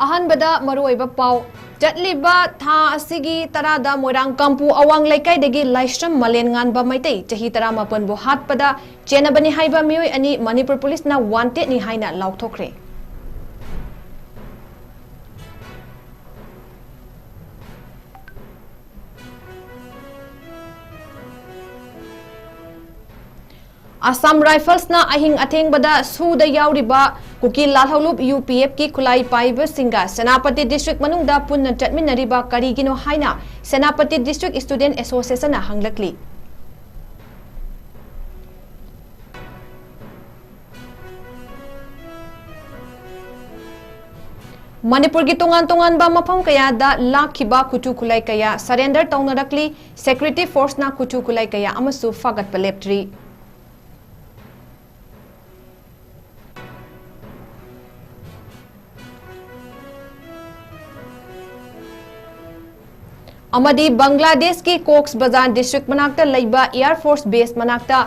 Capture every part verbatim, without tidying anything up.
ꯑꯍꯥꯟꯕꯗ ꯃꯔꯨꯑꯣꯏꯕ ꯄꯥꯎ꯫ ꯆꯠꯂꯤꯕ ꯊꯥ ꯑꯁꯤꯒꯤ ꯇꯔꯥꯗ ꯃꯣꯏꯔꯥꯡ ꯀꯥꯡꯄꯨ ꯑꯋꯥꯡ ꯂꯩꯀꯥꯏꯗꯒꯤ ꯂꯥꯏꯁ꯭ꯔꯝ ꯃꯂꯦꯟ ꯉꯥꯟꯕ ꯃꯩꯇꯩ, ꯆꯍꯤ ꯇꯔꯥꯃꯥꯄꯟꯕꯨ ꯍꯥꯠꯄꯗ ꯆꯦꯟꯅꯕꯅꯤ ꯍꯥꯏꯕ ꯃꯤꯑꯣꯏ ꯑꯅꯤ ꯃꯅꯤꯄꯨꯔ ꯄꯨꯂꯤꯁꯅ ꯋꯥꯟꯇꯦꯗꯅꯤ ꯍꯥꯏꯅ ꯂꯥꯎꯊꯣꯛꯈ꯭ꯔꯦ꯫ ꯑꯁꯥꯝ ꯔꯥꯏꯐꯜꯁꯅ ꯑꯍꯤꯡ ꯑꯊꯦꯡꯕꯗ ꯁꯨꯗ ꯌꯥꯎꯔꯤꯕ ꯀꯨꯀꯤ ꯂꯥꯜꯍꯧꯂꯨꯞ ꯌꯨ ꯄꯤ ꯑꯦꯐꯀꯤ ꯈꯨꯠꯂꯥꯏ ꯄꯥꯏꯕꯁꯤꯡꯒ ꯁꯦꯅꯥꯄꯇꯤ ꯗꯤꯁꯇ꯭ꯔꯤꯛ ꯃꯅꯨꯡꯗ ꯄꯨꯟꯅ ꯆꯠꯃꯤꯟꯅꯔꯤꯕ ꯀꯔꯤꯒꯤꯅꯣ ꯍꯥꯏꯅ ꯁꯦꯅꯥꯄꯇꯤ ꯗꯤꯁꯇ꯭ꯔꯤꯛ ꯁ꯭ꯇꯨꯗꯦꯟꯠ ꯑꯦꯁꯣꯁꯤꯌꯦꯁꯟꯅ ꯍꯪꯂꯛꯂꯤ꯫ ꯃꯅꯤꯄꯨꯔꯒꯤ ꯇꯣꯉꯥꯟ ꯇꯣꯉꯥꯟꯕ ꯃꯐꯝ ꯀꯌꯥꯗ ꯂꯥꯛꯈꯤꯕ ꯈꯨꯠꯁꯨ ꯈꯨꯠꯂꯥꯏ ꯀꯌꯥ ꯁꯔꯦꯟꯗꯔ ꯇꯧꯅꯔꯛꯂꯤ꯫ ꯁꯦꯀ꯭ꯌꯨꯔꯤꯇꯤ ꯐꯣꯔꯁꯅ ꯈꯨꯠꯁꯨ ꯈꯨꯠꯂꯥꯏ ꯀꯌꯥ ꯑꯃꯁꯨ ꯐꯥꯒꯠꯄ ꯂꯦꯞꯇ꯭ꯔꯤ꯫ ꯑꯃꯗꯤ ꯕꯪꯒ꯭ꯂꯥꯗꯦꯁꯀꯤ ꯀꯣꯛꯁ ꯕꯖꯥꯔ ꯗꯤꯁꯇ꯭ꯔꯤꯛ ꯃꯅꯥꯛꯇ ꯂꯩꯕ ꯑꯦꯌꯔ ꯐꯣꯔꯁ ꯕꯦꯁ ꯃꯅꯥꯛꯇ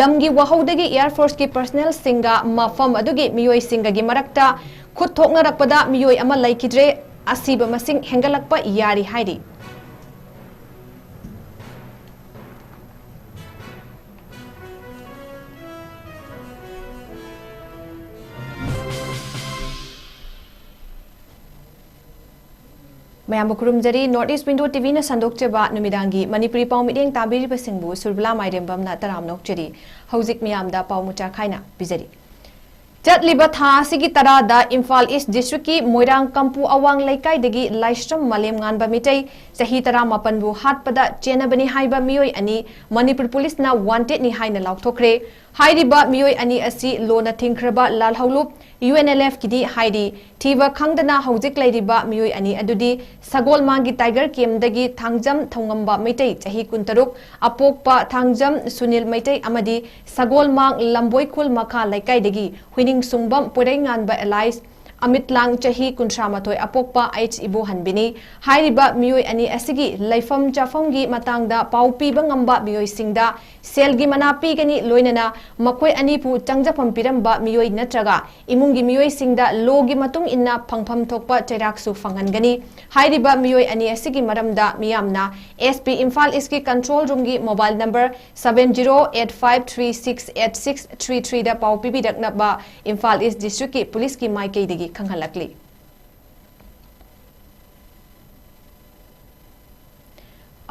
ꯂꯝꯒꯤ ꯋꯥꯍꯧꯗꯒꯤ ꯑꯦꯌꯔ ꯐꯣꯔꯁꯀꯤ ꯄꯔꯁꯅꯦꯜꯁꯤꯡꯒ ꯃꯐꯝ ꯑꯗꯨꯒꯤ ꯃꯤꯑꯣꯏꯁꯤꯡꯒꯒꯤ ꯃꯔꯛꯇ ꯈꯨꯠ ꯊꯣꯛꯅꯔꯛꯄꯗ ꯃꯤꯑꯣꯏ ꯑꯃ ꯂꯩꯈꯤꯗ꯭ꯔꯦ꯫ ꯑꯁꯤꯕ ꯃꯁꯤꯡ ꯍꯦꯟꯒꯠꯂꯛꯄ ꯌꯥꯔꯤ ꯍꯥꯏꯔꯤ꯫ ꯃꯌꯥꯝꯕꯨ ꯈꯨꯔꯨꯝꯖꯔꯤ꯫ North East Window ꯇꯤ ꯚꯤꯅ ꯁꯟꯗꯣꯛꯆꯕ ꯅꯨꯃꯤꯗꯥꯡꯒꯤ ꯃꯅꯤꯄꯨꯔꯤ ꯄꯥꯎ ꯃꯤꯠꯌꯦꯡ ꯇꯥꯕꯤꯔꯤꯕꯁꯤꯡꯕꯨ ꯁꯨꯔꯕꯂꯥ ꯃꯥꯏꯔꯦꯝꯕꯝꯅ ꯇꯔꯥꯝꯅ ꯑꯣꯛꯆꯔꯤ꯫ ꯍꯧꯖꯤꯛ ꯃꯤꯌꯥꯝꯗ ꯄꯥꯎ ꯃꯆꯥ ꯈꯥꯏꯅ ꯄꯤꯖꯔꯤ꯫ ꯆꯠꯂꯤꯕ ꯊꯥ ꯑꯁꯤꯒꯤ ꯇꯔꯥꯗ ꯏꯝꯐꯥꯜ ꯏꯁ ꯗꯤꯁꯇ꯭ꯔꯤꯛꯀꯤ ꯃꯣꯏꯔꯥꯡ ꯀꯝꯄꯨ ꯑꯋꯥꯡ ꯂꯩꯀꯥꯏꯗꯒꯤ ꯂꯥꯏꯁ꯭ꯔꯝ ꯃꯥꯂꯦꯝꯉꯥꯟꯕ ꯃꯤꯇꯩ, ꯆꯍꯤ ꯇꯔꯥꯃꯥꯄꯟꯕꯨ ꯍꯥꯠꯄꯗ ꯆꯦꯟꯅꯕꯅꯤ ꯍꯥꯏꯕ ꯃꯤꯑꯣꯏ ꯑꯅꯤ ꯃꯅꯤꯄꯨꯔ ꯄꯨꯂꯤꯁꯅ ꯋꯥꯟꯇꯦꯗꯅꯤ ꯍꯥꯏꯅ ꯂꯥꯎꯊꯣꯛꯈ꯭ꯔꯦ꯫ ꯍꯥꯏꯔꯤꯕ ꯃꯤꯑꯣꯏ ꯑꯅꯤ ꯑꯁꯤ ꯂꯣꯟꯅ ꯊꯤꯡꯈ꯭ꯔꯕ ꯂꯥꯜꯍꯧꯂꯨꯞ ꯌꯨ ꯑꯦꯟ ꯑꯦꯜ ꯑꯦꯐꯀꯤꯗꯤ ꯍꯥꯏꯔꯤ꯫ ꯊꯤꯕ ꯈꯪꯗꯅ ꯍꯧꯖꯤꯛ ꯂꯩꯔꯤꯕ ꯃꯤꯑꯣꯏ ꯑꯅꯤ ꯑꯗꯨꯗꯤ ꯁꯒꯣꯜꯃꯥꯡꯒꯤ ꯇꯥꯏꯒꯔ ꯀꯦꯝꯗꯒꯤ ꯊꯥꯡꯖꯝ ꯊꯧꯉꯝꯕ ꯃꯩꯇꯩ, ꯆꯍꯤ ꯀꯨꯟꯇꯔꯨꯛ, ꯑꯄꯣꯛꯄ ꯊꯥꯡꯖꯝ ꯁꯨꯅꯤꯜ ꯃꯩꯇꯩ ꯑꯃꯗꯤ ꯁꯒꯣꯜꯃꯥꯡ ꯂꯝꯕꯣꯏꯈꯨꯜ ꯃꯈꯥ ꯂꯩꯀꯥꯏꯗꯒꯤ ꯍꯨꯏꯅꯤꯡꯁꯨꯡꯕꯝ ꯄꯣꯏꯔꯩꯉꯥꯟꯕ alias ꯑꯃꯤꯠꯂꯥꯡ, ꯆꯍꯤ ꯀꯨꯟꯊ꯭ꯔꯥ ꯃꯥꯊꯣꯏ, ꯑꯄꯣꯛꯄ ꯑꯩꯆ ꯏꯕꯣꯍꯟꯕꯤꯅꯤ꯫ ꯍꯥꯏꯔꯤꯕ ꯃꯤꯑꯣꯏ ꯑꯅꯤ ꯑꯁꯤꯒꯤ ꯂꯩꯐꯝ ꯆꯥꯐꯝꯒꯤ ꯃꯇꯥꯡꯗ ꯄꯥꯎ ꯄꯤꯕ ꯉꯝꯕ ꯃꯤꯑꯣꯏꯁꯤꯡꯗ ꯁꯦꯜꯒꯤ ꯃꯅꯥ ꯄꯤꯒꯅꯤ, ꯂꯣꯏꯅꯅ ꯃꯈꯣꯏ ꯑꯅꯤꯕꯨ ꯆꯪꯖꯐꯝ ꯄꯤꯔꯝꯕ ꯃꯤꯑꯣꯏ ꯅꯠꯇ꯭ꯔꯒ ꯏꯃꯨꯡꯒꯤ ꯃꯤꯑꯣꯏꯁꯤꯡꯗ ꯂꯣꯒꯤ ꯃꯇꯨꯡ ꯏꯟꯅ ꯐꯪꯐꯝ ꯊꯣꯛꯄ ꯆꯩꯔꯥꯛꯁꯨ ꯐꯪꯍꯟꯒꯅꯤ꯫ ꯍꯥꯏꯔꯤꯕ ꯃꯤꯑꯣꯏ ꯑꯅꯤ ꯑꯁꯤꯒꯤ ꯃꯔꯝꯗ ꯃꯤꯌꯥꯝꯅ ꯑꯦꯁ ꯄꯤ ꯏꯝꯐꯥꯜ ꯏꯁꯀꯤ ꯀꯟꯇ꯭ꯔꯣꯜ ꯔꯨꯝꯒꯤ mobile number seven zero eight five three six eight six three three ꯗ ꯄꯥꯎ ꯄꯤꯕꯤꯔꯛꯅꯕ ꯏꯝꯐꯥꯜ ꯏꯁ ꯗꯤꯁꯇ꯭ꯔꯤꯛꯀꯤ ꯄꯨꯂꯤꯁꯀꯤ ꯃꯥꯏꯀꯩꯗꯒꯤ ꯈꯪꯍꯜꯂꯛꯂꯤ꯫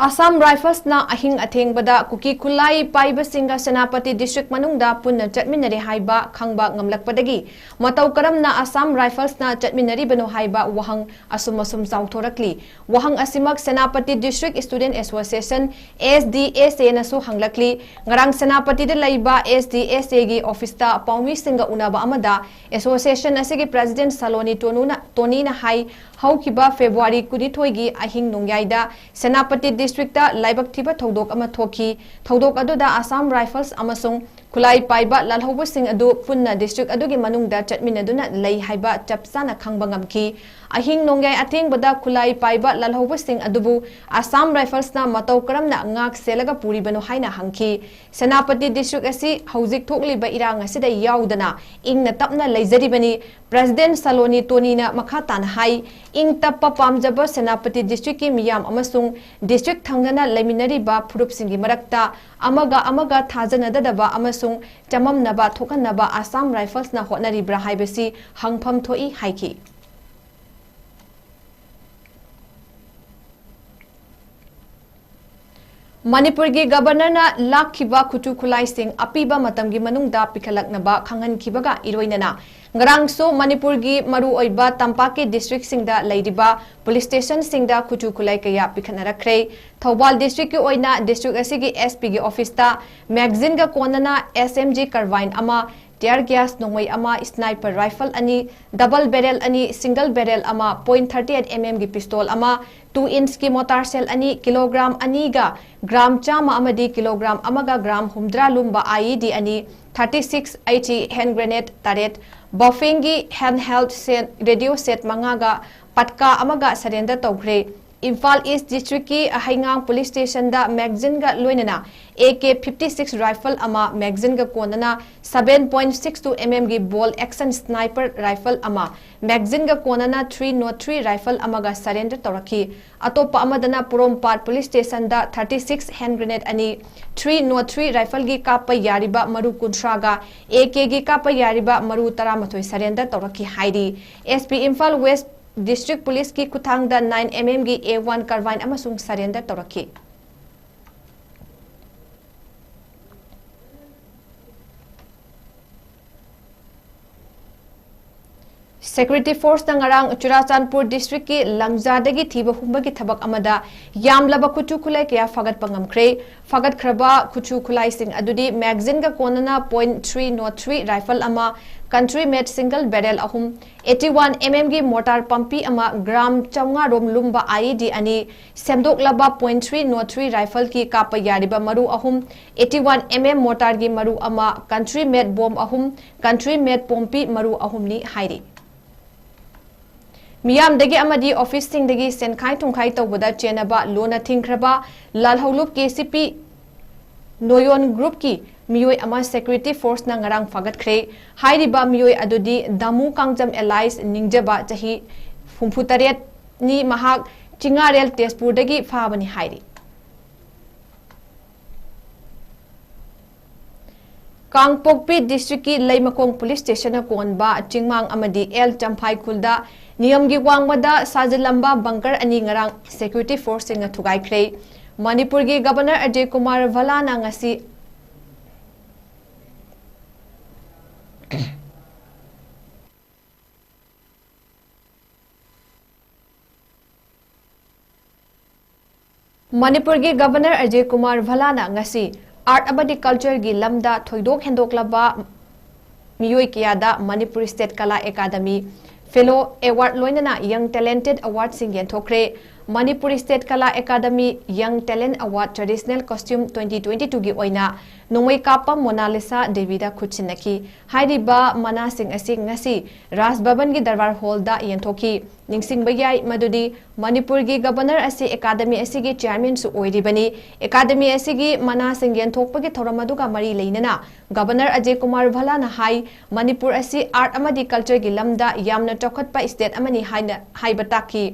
ꯑꯁꯥꯝ ꯔꯥꯏꯐꯜꯁꯅ ꯑꯍꯤꯡ ꯑꯊꯦꯡꯕꯗ ꯀꯨꯀꯤ ꯈꯨꯠꯂꯥꯏ ꯄꯥꯏꯕꯁꯤꯡꯒ ꯁꯦꯅꯥꯄꯇꯤ ꯗꯤꯁꯇ꯭ꯔꯤꯛ ꯃꯅꯨꯡꯗ ꯄꯨꯟꯅ ꯆꯠꯃꯤꯟꯅꯔꯦ ꯍꯥꯏꯕ ꯈꯪꯕ ꯉꯝꯂꯛꯄꯗꯒꯤ ꯃꯇꯧ ꯀꯔꯝꯅ ꯑꯁꯥꯝ ꯔꯥꯏꯐꯜꯁꯅ ꯆꯠꯃꯤꯟꯅꯔꯤꯕꯅꯣ ꯍꯥꯏꯕ ꯋꯥꯍꯪ ꯑꯁꯨꯝ ꯑꯁꯨꯝ ꯆꯥꯎꯊꯣꯔꯛꯂꯤ꯫ ꯋꯥꯍꯪ ꯑꯁꯤꯃꯛ Senapati district student association, S D S ꯑꯦꯅꯁꯨ ꯍꯪꯂꯛꯂꯤ꯫ ꯉꯔꯥꯡ ꯁꯦꯅꯥꯄꯇꯤꯗ ꯂꯩꯕ ꯑꯦꯁ ꯗꯤ ꯑꯦꯁ ꯑꯦꯒꯤ ꯑꯣꯐꯤꯁꯇ ꯄꯥꯎꯃꯤꯁꯤꯡꯒ ꯎꯅꯕ ꯑꯃꯗ ꯑꯦꯁꯣꯁꯤꯌꯦꯁꯟ ꯑꯁꯤꯒꯤ ꯄ꯭ꯔꯦꯁꯤꯗꯦꯟꯠ ꯁꯂꯣꯅꯤ ꯇꯣꯅꯨꯅ, ꯇꯣꯅꯤꯅ ꯍꯥꯏ, ꯍꯧꯈꯤꯕ ꯐꯦꯕ꯭ꯔꯨꯋꯥꯔꯤ ꯀꯨꯟꯅꯤꯊꯣꯏꯒꯤ ꯑꯍꯤꯡ ꯅꯣꯡꯌꯥꯏꯗ ꯁꯦꯅꯥꯄꯇꯤ ꯗꯤꯁꯇ꯭ꯔꯤꯛꯇ ꯂꯥꯏꯕꯛ ꯊꯤꯕ ꯊꯧꯗꯣꯛ ꯑꯃ ꯊꯣꯛꯈꯤ꯫ ꯊꯧꯗꯣꯛ ꯑꯗꯨꯗ ꯑꯁꯥꯝ ꯔꯥꯏꯐꯜꯁ ꯑꯃꯁꯨꯡ ꯈꯨꯠꯂꯥꯏ ꯄꯥꯏꯕ ꯂꯥꯜꯍꯧꯕꯁꯤꯡ ꯑꯗꯨ ꯄꯨꯟꯅ ꯗꯤꯁꯇ꯭ꯔꯤꯛ ꯑꯗꯨꯒꯤ ꯃꯅꯨꯡꯗ ꯆꯠꯃꯤꯟꯅꯗꯨꯅ ꯂꯩ ꯍꯥꯏꯕ ꯆꯞ ꯆꯥꯅ ꯈꯪꯕ ꯉꯝꯈꯤ꯫ ꯑꯍꯤꯡ ꯅꯣꯡꯌꯥꯏ ꯑꯊꯦꯡꯕꯗ ꯈꯨꯠꯂꯥꯏ ꯄꯥꯏꯕ ꯂꯥꯜꯍꯧꯕꯁꯤꯡ ꯑꯗꯨꯕꯨ ꯑꯁꯥꯝ ꯔꯥꯏꯐꯜꯁꯅ ꯃꯇꯧ ꯀꯔꯝꯅ ꯉꯥꯛ ꯁꯦꯜꯂꯒ ꯄꯨꯔꯤꯕꯅꯣ ꯍꯥꯏꯅ ꯍꯪꯈꯤ꯫ ꯁꯦꯅꯥꯄꯇꯤ ꯗꯤꯁꯇ꯭ꯔꯤꯛ ꯑꯁꯤ ꯍꯧꯖꯤꯛ ꯊꯣꯛꯂꯤꯕ ꯏꯔꯥꯡ ꯑꯁꯤꯗ ꯌꯥꯎꯗꯅ ꯏꯪꯅ ꯇꯞꯅ ꯂꯩꯖꯔꯤꯕꯅꯤ꯫ ꯄ꯭ꯔꯦꯁꯤꯗꯦꯟꯠ ꯁꯂꯣꯅꯤ ꯇꯣꯅꯤꯅ ꯃꯈꯥ ꯇꯥꯅ ꯍꯥꯏ, ꯏꯪ ꯇꯞꯄ ꯄꯥꯝꯖꯕ ꯁꯦꯅꯥꯄꯇꯤ ꯗꯤꯁꯇ꯭ꯔꯤꯛꯀꯤ ꯃꯤꯌꯥꯝ ꯑꯃꯁꯨꯡ ꯗꯤꯁꯇ꯭ꯔꯤꯛ ꯊꯪꯅꯅ ꯂꯩꯃꯤꯟꯅꯔꯤꯕ ꯐꯨꯔꯨꯞꯁꯤꯡꯒꯤ ꯃꯔꯛꯇ ꯑꯃꯒ ꯑꯃꯒ ꯊꯥꯖꯅꯗꯗꯕ ꯑꯃꯁꯨꯡ ꯆꯃꯝꯅꯕ ꯊꯣꯛꯍꯟꯅꯕ ꯑꯁꯥꯝ ꯔꯥꯏꯐꯜꯁꯅ ꯍꯣꯠꯅꯔꯤꯕ꯭ꯔꯥ ꯍꯥꯏꯕꯁꯤ ꯍꯪꯐꯝ ꯊꯣꯛꯏ ꯍꯥꯏꯈꯤ꯫ ꯃꯅꯤꯄꯨꯔꯒꯤ ꯒꯕꯔꯅꯔꯅ ꯂꯥꯛꯈꯤꯕ ꯈꯨꯠꯁꯨ ꯈꯨꯠꯂꯥꯏꯁꯤꯡ ꯑꯄꯤꯕ ꯃꯇꯝꯒꯤ ꯃꯅꯨꯡꯗ ꯄꯤꯈꯠꯂꯛꯅꯕ ꯈꯪꯍꯟꯈꯤꯕꯒ ꯏꯔꯣꯏꯅꯅ ꯉꯔꯥꯡꯁꯨ ꯃꯅꯤꯄꯨꯔꯒꯤ ꯃꯔꯨꯑꯣꯏꯕ ꯇꯝꯄꯥꯛꯀꯤ ꯗꯤꯁꯇ꯭ꯔꯤꯛꯁꯤꯡꯗ ꯂꯩꯔꯤꯕ ꯄꯨꯂꯤꯁ ꯁ꯭ꯇꯦꯁꯟꯁꯤꯡꯗ ꯈꯨꯠꯁꯨ ꯈꯨꯠꯂꯥꯏ ꯀꯌꯥ ꯄꯤꯈꯠꯅꯔꯛꯈ꯭ꯔꯦ꯫ ꯊꯧꯕꯥꯜ ꯗꯤꯁꯇ꯭ꯔꯤꯛꯀꯤ ꯑꯣꯏꯅ ꯗꯤꯁꯇ꯭ꯔꯤꯛ ꯑꯁꯤꯒꯤ ꯑꯦꯁ ꯄꯤꯒꯤ ꯑꯣꯐꯤꯁꯇ ꯃꯦꯒꯥꯖꯤꯟꯒ ꯀꯣꯟꯅꯅ ꯑꯦꯁ ꯑꯦꯝ ꯖꯤ ꯀꯥꯔꯕꯥꯏꯟ ꯑꯃ, tear gas ꯅꯣꯡꯃꯩ ꯑꯃ, sniper rifle ꯑꯅꯤ, double barrel ꯑꯅꯤ, single barrel ꯑꯃ, point thirty eight M M ꯒꯤ pistol ꯑꯃ, two inch ꯀꯤ mortar shell ꯑꯅꯤ, ꯀꯤꯂꯣꯒ꯭ꯔꯥꯝ ꯑꯅꯤꯒ ꯒ꯭ꯔꯥꯝ ꯆꯥꯝꯃ ꯑꯃꯗꯤ ꯀꯤꯂꯣꯒ꯭ꯔꯥꯝ ꯑꯃꯒ ꯒ꯭ꯔꯥꯝ ꯍꯨꯝꯗ꯭ꯔꯥ ꯂꯨꯝꯕ I E D ꯑꯅꯤ, thirty six H E hand grenade ꯇꯔꯦꯠ, ꯕꯐꯦꯡꯒꯤ hand held set, radio set ꯃꯉꯥꯒ ꯄꯠꯀꯥ ꯑꯃꯒ ꯁꯔꯦꯟꯗꯔ ꯇꯧꯈ꯭ꯔꯦ꯫ ꯏꯝꯐꯥꯜ ꯏꯁ ꯗꯤꯁꯇ꯭ꯔꯤꯛꯀꯤ ꯍꯩꯉꯥꯡ ꯄꯨꯂꯤꯁ ꯁ꯭ꯇꯦꯁꯟꯗ ꯃꯦꯒꯥꯖꯤꯟꯒ ꯂꯣꯏꯅꯅ A K fifty six rifle ꯑꯃ, ꯃꯦꯒꯥꯖꯤꯟꯒ ꯀꯣꯟꯅꯅ seven point six two M M ꯒꯤ ꯕꯣꯜ ꯑꯦꯛꯁꯟ ꯁ꯭ꯅꯥꯏꯄꯔ ꯔꯥꯏꯐꯜ ꯑꯃ, ꯃꯦꯒꯥꯖꯤꯟꯒ ꯀꯣꯟꯅꯅ three nought three ꯔꯥꯏꯐꯜ ꯑꯃꯒ ꯁꯔꯦꯟꯗꯔ ꯇꯧꯔꯛꯈꯤ꯫ ꯑꯇꯣꯞꯄ ꯑꯃꯗꯅ ꯄꯣꯔꯣꯝꯄꯥꯠ ꯄꯨꯂꯤꯁ ꯁ꯭ꯇꯦꯁꯟꯗ thirty six ꯍꯦꯟ ꯒ꯭ꯔꯦꯅꯦꯗ ꯑꯅꯤ, three nought three ꯔꯥꯏꯐꯜꯒꯤ ꯀꯥꯞꯄ ꯌꯥꯔꯤꯕ ꯃꯔꯨ ꯀꯨꯟꯊ꯭ꯔꯥꯒ ꯑꯦ ꯀꯦꯒꯤ ꯀꯥꯞꯄ ꯌꯥꯔꯤꯕ ꯃꯔꯨ ꯇꯔꯥꯃꯥꯊꯣꯏ ꯁꯔꯦꯟꯗꯔ ꯇꯧꯔꯛꯈꯤ ꯍꯥꯏꯔꯤ꯫ S P Imphal west district ꯄꯨꯂꯤꯁꯀꯤ ꯈꯨꯠꯊꯥꯡꯗ nine M M ꯒꯤ A one carbine ꯑꯃꯁꯨ ꯁꯔꯦꯟꯗꯔ ꯇꯧꯔꯛꯈꯤ꯫ ꯁꯦꯀ꯭ꯌꯨꯔꯤꯇꯤ ꯐꯣꯔꯁꯅ ꯉꯔꯥꯡ ꯆꯨꯔꯥꯆꯥꯟꯄꯨꯔ ꯗꯤꯁꯇ꯭ꯔꯤꯛꯀꯤ ꯂꯪꯖꯥꯗꯒꯤ ꯊꯤꯕ ꯍꯨꯝꯕꯒꯤ ꯊꯕꯛ ꯑꯃꯗ ꯌꯥꯝꯂꯕ ꯈꯨꯠꯁꯨ ꯈꯨꯠꯂꯥꯏ ꯀꯌꯥ ꯐꯥꯒꯠꯄ ꯉꯝꯈ꯭ꯔꯦ꯫ ꯐꯥꯒꯠꯈ꯭ꯔꯕ ꯈꯨꯠꯁꯨ ꯈꯨꯠꯂꯥꯏꯁꯤꯡ ꯑꯗꯨꯗꯤ ꯃꯦꯒꯥꯖꯤꯟꯒ ꯀꯣꯟꯅꯅ point three nought three rifle ꯑꯃ, ꯀꯟꯇ꯭ꯔꯤ ꯃꯦꯗ ꯁꯤꯡꯒꯜ ꯕꯦꯔꯦꯜ ꯑꯍꯨꯝ, eighty one M M ꯒꯤ ꯃꯣꯔꯇꯥꯔ ꯄꯝꯄꯤ ꯑꯃ, ꯒ꯭ꯔꯥꯝ ꯆꯥꯝꯃꯉꯥ ꯔꯣꯝ ꯂꯨꯝꯕ I E D ꯑꯅꯤ, ꯁꯦꯝꯗꯣꯛꯂꯕ point three nought three ꯔꯥꯏꯐꯜꯒꯤ ꯀꯥꯞꯄ ꯌꯥꯔꯤꯕ ꯃꯔꯨ ꯑꯍꯨꯝ, eighty one M M ꯃꯣꯔꯇꯥꯔꯒꯤ ꯃꯔꯨ ꯑꯃ, ꯀꯟꯇ꯭ꯔꯤ ꯃꯦꯗ ꯕꯣꯝ ꯑꯍꯨꯝ, ꯀꯟꯇ꯭ꯔꯤ ꯃꯦꯗ ꯄꯣꯝꯄꯤ ꯃꯔꯨ ꯑꯍꯨꯝꯅꯤ ꯍꯥꯏꯔꯤ꯫ ꯃꯤꯌꯥꯝꯗꯒꯤ ꯑꯃꯗꯤ ꯑꯣꯐꯤꯁꯁꯤꯡꯗꯒꯤ ꯁꯦꯟꯈꯥꯏ ꯊꯨꯝꯈꯥꯏ ꯇꯧꯕꯗ ꯆꯦꯟꯅꯕ ꯂꯣꯟꯅ ꯊꯤꯡꯈ꯭ꯔꯕ ꯂꯥꯜꯍꯧꯂꯨꯞ K C P ꯅꯣꯌꯣꯟ ꯒ꯭ꯔꯨꯞꯀꯤ ꯃꯤꯑꯣꯏ ꯑꯃ ꯁꯦꯀ꯭ꯌꯨꯔꯤꯇꯤ ꯐꯣꯔꯁꯅ ꯉꯔꯥꯡ ꯐꯥꯒꯠꯈ꯭ꯔꯦ꯫ ꯍꯥꯏꯔꯤꯕ ꯃꯤꯑꯣꯏ ꯑꯗꯨꯗꯤ ꯗꯥꯃꯨ ꯀꯥꯡꯖꯝ alias ꯅꯤꯡꯖꯕ, ꯆꯍꯤ ꯍꯨꯝꯐꯨ ꯇꯔꯦꯠꯅꯤ, ꯃꯍꯥꯛ ꯆꯤꯡꯉꯥꯔꯦꯜ ꯇꯦꯖꯄꯨꯔꯗꯒꯤ ꯐꯥꯕꯅꯤ ꯍꯥꯏꯔꯤ꯫ ꯀꯥꯡꯄꯣꯛꯄꯤ ꯗꯤꯁꯇ꯭ꯔꯤꯛꯀꯤ ꯂꯩꯃꯈꯣꯡ ꯄꯨꯂꯤꯁ ꯁ꯭ꯇꯦꯁꯟꯅ ꯀꯣꯟꯕ ꯆꯤꯡꯃꯥꯡ ꯑꯃꯗꯤ ꯑꯦꯜ ꯆꯝꯐꯥꯏ ꯈꯨꯜꯗ ꯅꯤꯌꯝꯒꯤ ꯋꯥꯡꯃꯗ ꯁꯥꯖꯤꯜꯂꯝꯕ ꯕꯪꯀꯔ ꯑꯅꯤ ꯉꯔꯥꯡ ꯁꯦꯀ꯭ꯌꯨꯔꯤꯇꯤ ꯐꯣꯔꯁꯁꯤꯡꯅ ꯊꯨꯒꯥꯏꯈ꯭ꯔꯦ꯫ ꯃꯅꯤꯄꯨꯔꯒꯤ ꯒꯕꯔꯅꯔ ꯑꯖꯌ ꯀꯨꯃꯥꯔ ꯚꯜꯂꯥꯅ ꯉꯁꯤ ꯃꯅꯤꯄꯨꯔꯒꯤ ꯒꯕꯔꯅꯔ ꯑꯖꯌ ꯀꯨꯃꯥꯔ ꯚꯜꯂꯥꯅ ꯉꯁꯤ ꯑꯥꯔꯠ ꯑꯃꯗꯤ ꯀꯜꯆꯔꯒꯤ ꯂꯝꯗ ꯊꯣꯏꯗꯣꯛ ꯍꯦꯟꯗꯣꯛꯂꯕ ꯃꯤꯑꯣꯏ ꯀꯌꯥꯗ ꯃꯅꯤꯄꯨꯔ ꯁ꯭ꯇꯦꯠ ꯀꯂꯥ ꯑꯦꯀꯥꯗꯃꯤ ꯐꯦꯂꯣ ꯑꯦꯋꯥꯔꯗ ꯂꯣꯏꯅꯅ ꯌꯪ ꯇꯦꯂꯦꯟꯇꯦꯗ ꯑꯦꯋꯥꯔꯗꯁꯤꯡ ꯌꯦꯟꯊꯣꯛꯈ꯭ꯔꯦ꯫ Manipur State Kala Academy Young Talent Award Traditional Costume twenty twenty-two ꯒꯤ ꯑꯣꯏꯅ ꯅꯣꯡꯃꯩ ꯀꯥꯞꯄ ꯃꯣꯅꯥꯂꯤꯁꯥ ꯗꯦꯕꯤꯗ ꯈꯨꯠꯁꯤꯟꯅꯈꯤ꯫ ꯍꯥꯏꯔꯤꯕ ꯃꯅꯥꯁꯤꯡ ꯑꯁꯤ ꯉꯁꯤ ꯔꯥꯖ ꯚꯕꯟꯒꯤ ꯗꯔꯕꯥꯔ ꯍꯣꯜꯗ ꯌꯦꯟꯊꯣꯛꯈꯤ꯫ ꯅꯤꯡꯁꯤꯡꯕ ꯌꯥꯏ ꯃꯗꯨꯗꯤ ꯃꯅꯤꯄꯨꯔꯒꯤ ꯒꯕꯔꯅꯔ ꯑꯁꯤ ꯑꯦꯀꯥꯗꯃꯤ ꯑꯁꯤꯒꯤ ꯆꯤꯌꯥꯔꯃꯦꯟꯁꯨ ꯑꯣꯏꯔꯤꯕꯅꯤ꯫ ꯑꯦꯀꯥꯗꯃꯤ ꯑꯁꯤꯒꯤ ꯃꯅꯥꯁꯤꯡ ꯌꯦꯟꯊꯣꯛꯄꯒꯤ ꯊꯧꯔꯝ ꯑꯗꯨꯒ ꯃꯔꯤ ꯂꯩꯅꯅ ꯒꯕꯔꯅꯔ ꯑꯖꯦ ꯀꯨꯃꯥꯔ ꯚꯜꯂꯥꯅ ꯍꯥꯏ, ꯃꯅꯤꯄꯨꯔ ꯑꯁꯤ ꯑꯥꯔꯠ ꯑꯃꯗꯤ ꯀꯜꯆꯔꯒꯤ ꯂꯝꯗ ꯌꯥꯝꯅ ꯆꯥꯎꯈꯠꯄ ꯁ꯭ꯇꯦꯠ ꯑꯃꯅꯤ ꯍꯥꯏꯅ ꯍꯥꯏꯕ ꯇꯥꯛꯈꯤ꯫